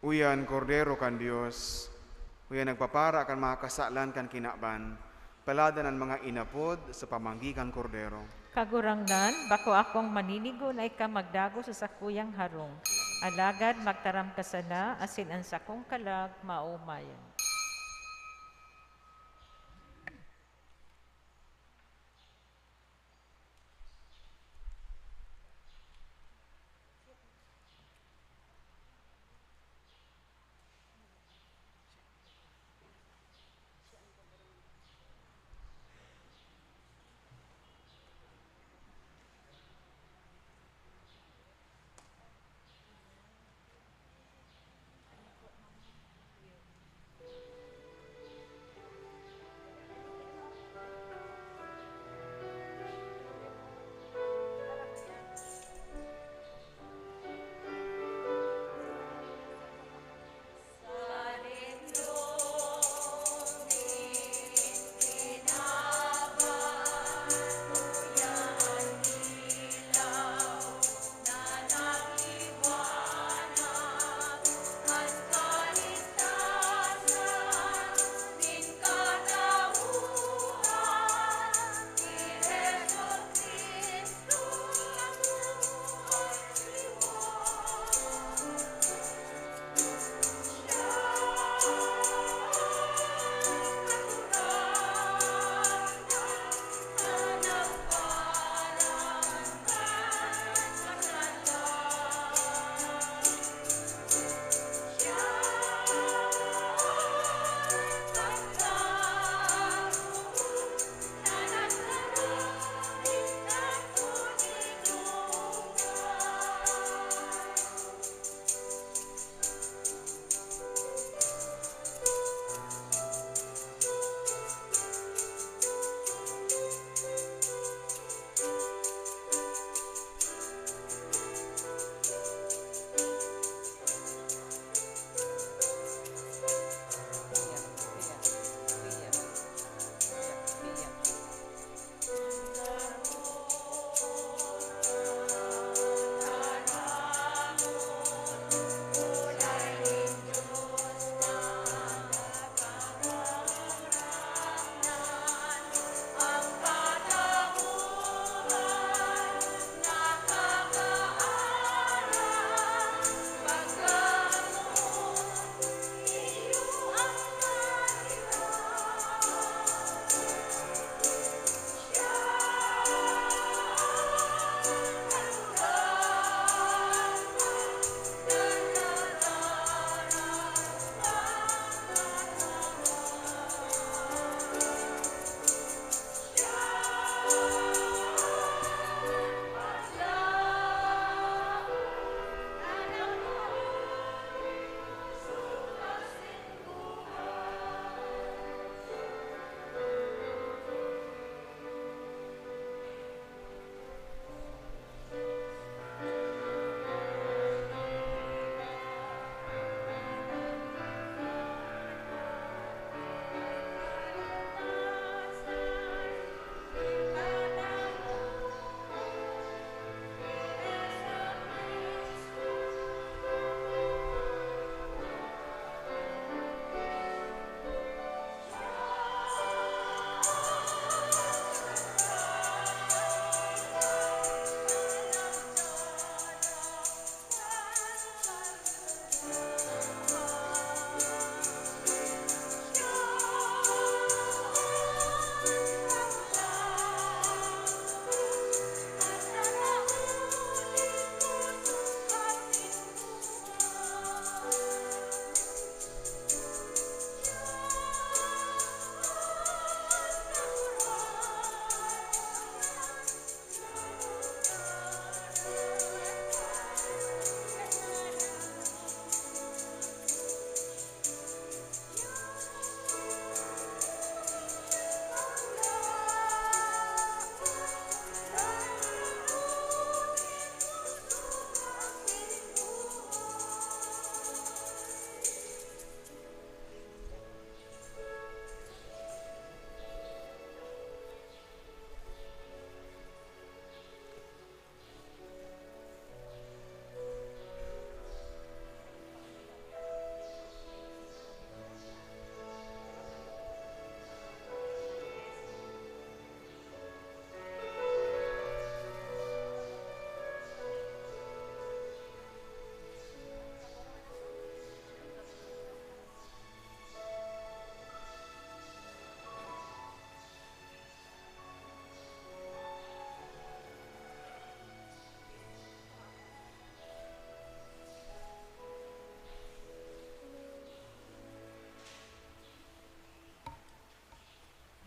Uya an Kordero kan Dios, uya nagpapara kan mga kasalan kan kinaban, paladan an mga inapod sa pamanggi kan Kordero. Kagurangnan, bako akong maninigo na ika magdagos sa sakuyang harong, alagad magtaram ka sana asin an sakong kalag maomayan.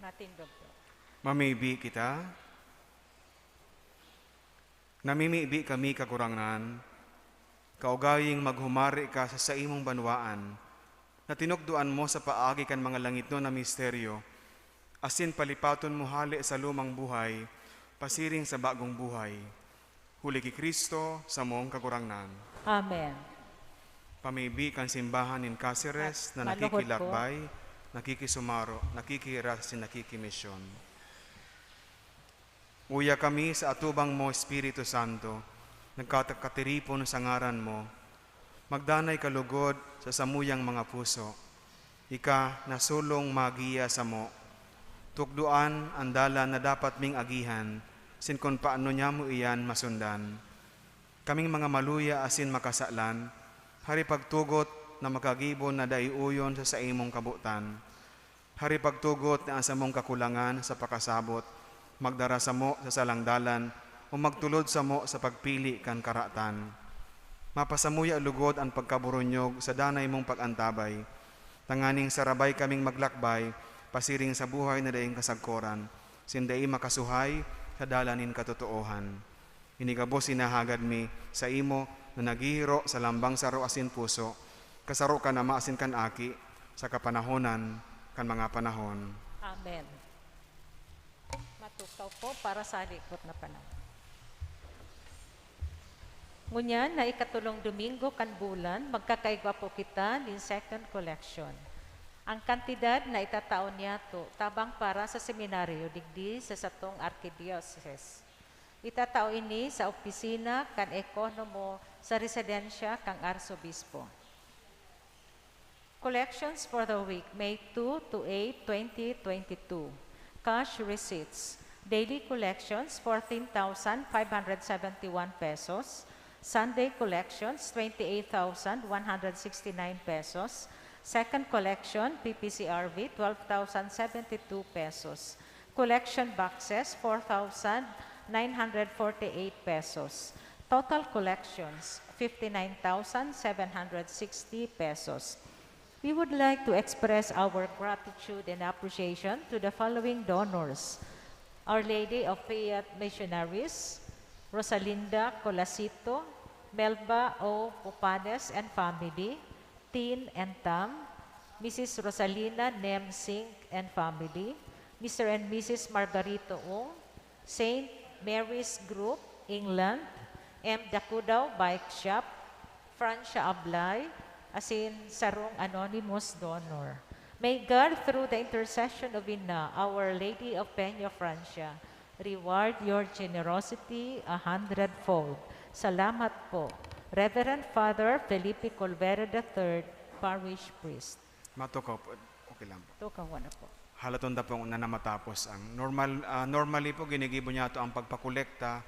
Matindog po. Mamibi kita. Namimibi kami, Kagurangnan, kaugaying maghumari ka sa saimong banwaan, na tinukdoan mo sa paagi kan mga langitnon na misteryo, asin palipaton mo hale sa lumang buhay, pasiring sa bagong buhay. Huli ki Cristo, samong Kagurangnan. Amen. Pamibi kan simbahan nin Caceres na nakikilakbay, nakikisumaro, nakikihiras, asin nakikimisyon. Uya kami sa atubang mo, Espiritu Santo, nagkatakatiripon sa ngaran mo. Magdanay ka lugod sa samuyang mga puso. Ika na solong magiya samo. Tukdoan an dalan na dapat ming agihan, sin kun paano niya mo iyan masundan. Kaming mga maluya asin makasalan, hari pagtugot na makagibo na dai uyon sa saimong kabotan. Hari pagtugot na an samong kakulangan sa pakasabot magdara samo sa salang dalan o magtulod samo sa pagpili kan karatan. Mapasamuya lugod an pagkaburonyog sa danay mong pag-antabay, tanganing sarabay kaming maglakbay pasiring sa buhay na daing kasagkoran, sin dai makasuhay sa dalan nin katotoohan. Ini gabos hinahagad mi saimo na naghihiro sa lambang saro asin puso, kasaro kan Ama asin kan Aki, sa kapanahonan kan mga panahon. Amen. Matukaw po para sa halipot na panahon. Ngunyan na ikatulong Domingo kan bulan, magkakaigwa po kita nin second collection. Ang kantidad na itatao niyato tabang para sa seminaryo digdi sa satong arkidiocese. Itatao ini sa opisina kan ekonomo sa residensya kan Arsobispo. Collections for the week, May two to eight, twenty twenty-two. Cash receipts. Daily collections, fourteen thousand five hundred seventy-one pesos. Sunday collections, twenty-eight thousand one hundred sixty-nine pesos. Second collection, P P C R V, twelve thousand seventy-two pesos. Collection boxes, four thousand nine hundred forty-eight pesos. Total collections, fifty-nine thousand seven hundred sixty pesos. We would like to express our gratitude and appreciation to the following donors: Our Lady of Faith Missionaries, Rosalinda Colasito, Melba O. Pupanes and family, Tin and Tam, Missus Rosalina Nem Singh and family, Mister and Missus Margarito Ung, Saint Mary's Group, England, M. Dacudaw Bike Shop, Francia Ablay, asin sarong anonymous donor. May God, through the intercession of Ina, Our Lady of Peña Francia, reward your generosity a hundredfold. Salamat po. Reverend Father Felipe Colvera the third, Parish Priest. Matukaw po. Okay lang po. Tukaw na po. Halaton ta po na namatapos ang normal, ah, normally po, ginigibo niyato ang pagpakolekta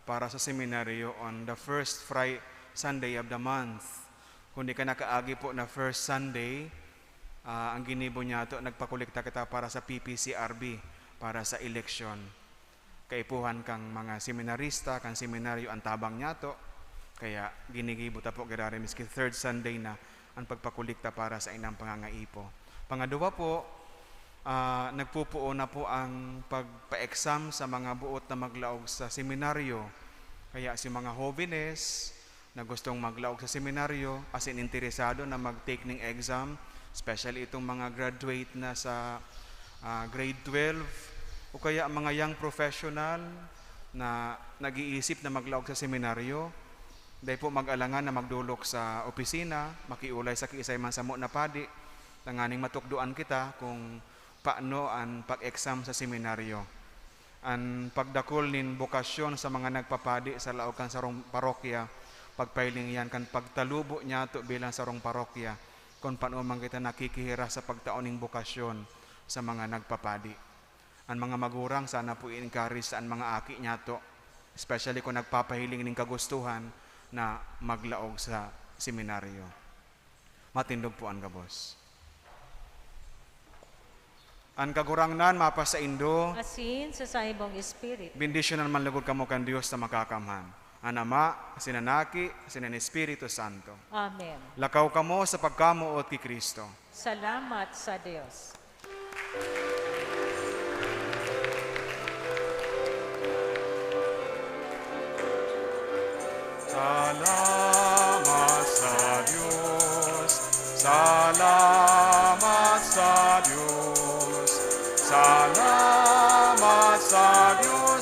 para sa seminaryo on the first Fri-, Sunday of the month. Kung di ka nakaagi po na first Sunday, ah, ang ginibo niyato, nagpakolekta kita para sa P P C R B, para sa eleksyon. Kaipuhan kan mga seminarista, kan seminaryo an tabang niyato. Kaya ginigibo ta po giraray miski third Sunday na an pagpakolekta para sa inang pangangaipo. Pangaduwa po, ah, nagpupuon na po ang pagpa-exam sa mga boot na maglaog sa seminaryo. Kaya si mga hobenes na gustong maglaog sa seminaryo, as in interesado na mag-take ning exam, especially itong mga graduate na sa, ah, grade twelve, o kaya mga young professional na nag-iisip na maglaog sa seminaryo, dai po mag-alangan na magdolok sa opisina, makiolay sa kiisay man samo na padi, tanganing matukdoan kita kung paano an pag-exam sa seminaryo. An pagdakul nin bokasyon sa mga nagpapadi sa laog kan sarong parokya, pagpahiling iyan kan pagtalubo niyato bilang sarong parokya, kun paano man kita nakikihiras sa pagtao nin bokasyon sa mga nagpapadi. An mga magurang sana po i-encourage sa an mga aki niyato, especially kung nagpapahiling nin kagustuhan na maglaog sa seminaryo. Matindog po an gabos. An Kagurangnan mapasaindo. Asin sa saimong espiritu. Bendisyonan man lugod kamo kan Dios na Makakamhan, an Ama, asin an Aki, asin an Espiritu Santo. Amen. Lakaw kamo sa pagkamoot ki Cristo. Salamat sa Dios.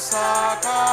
Saka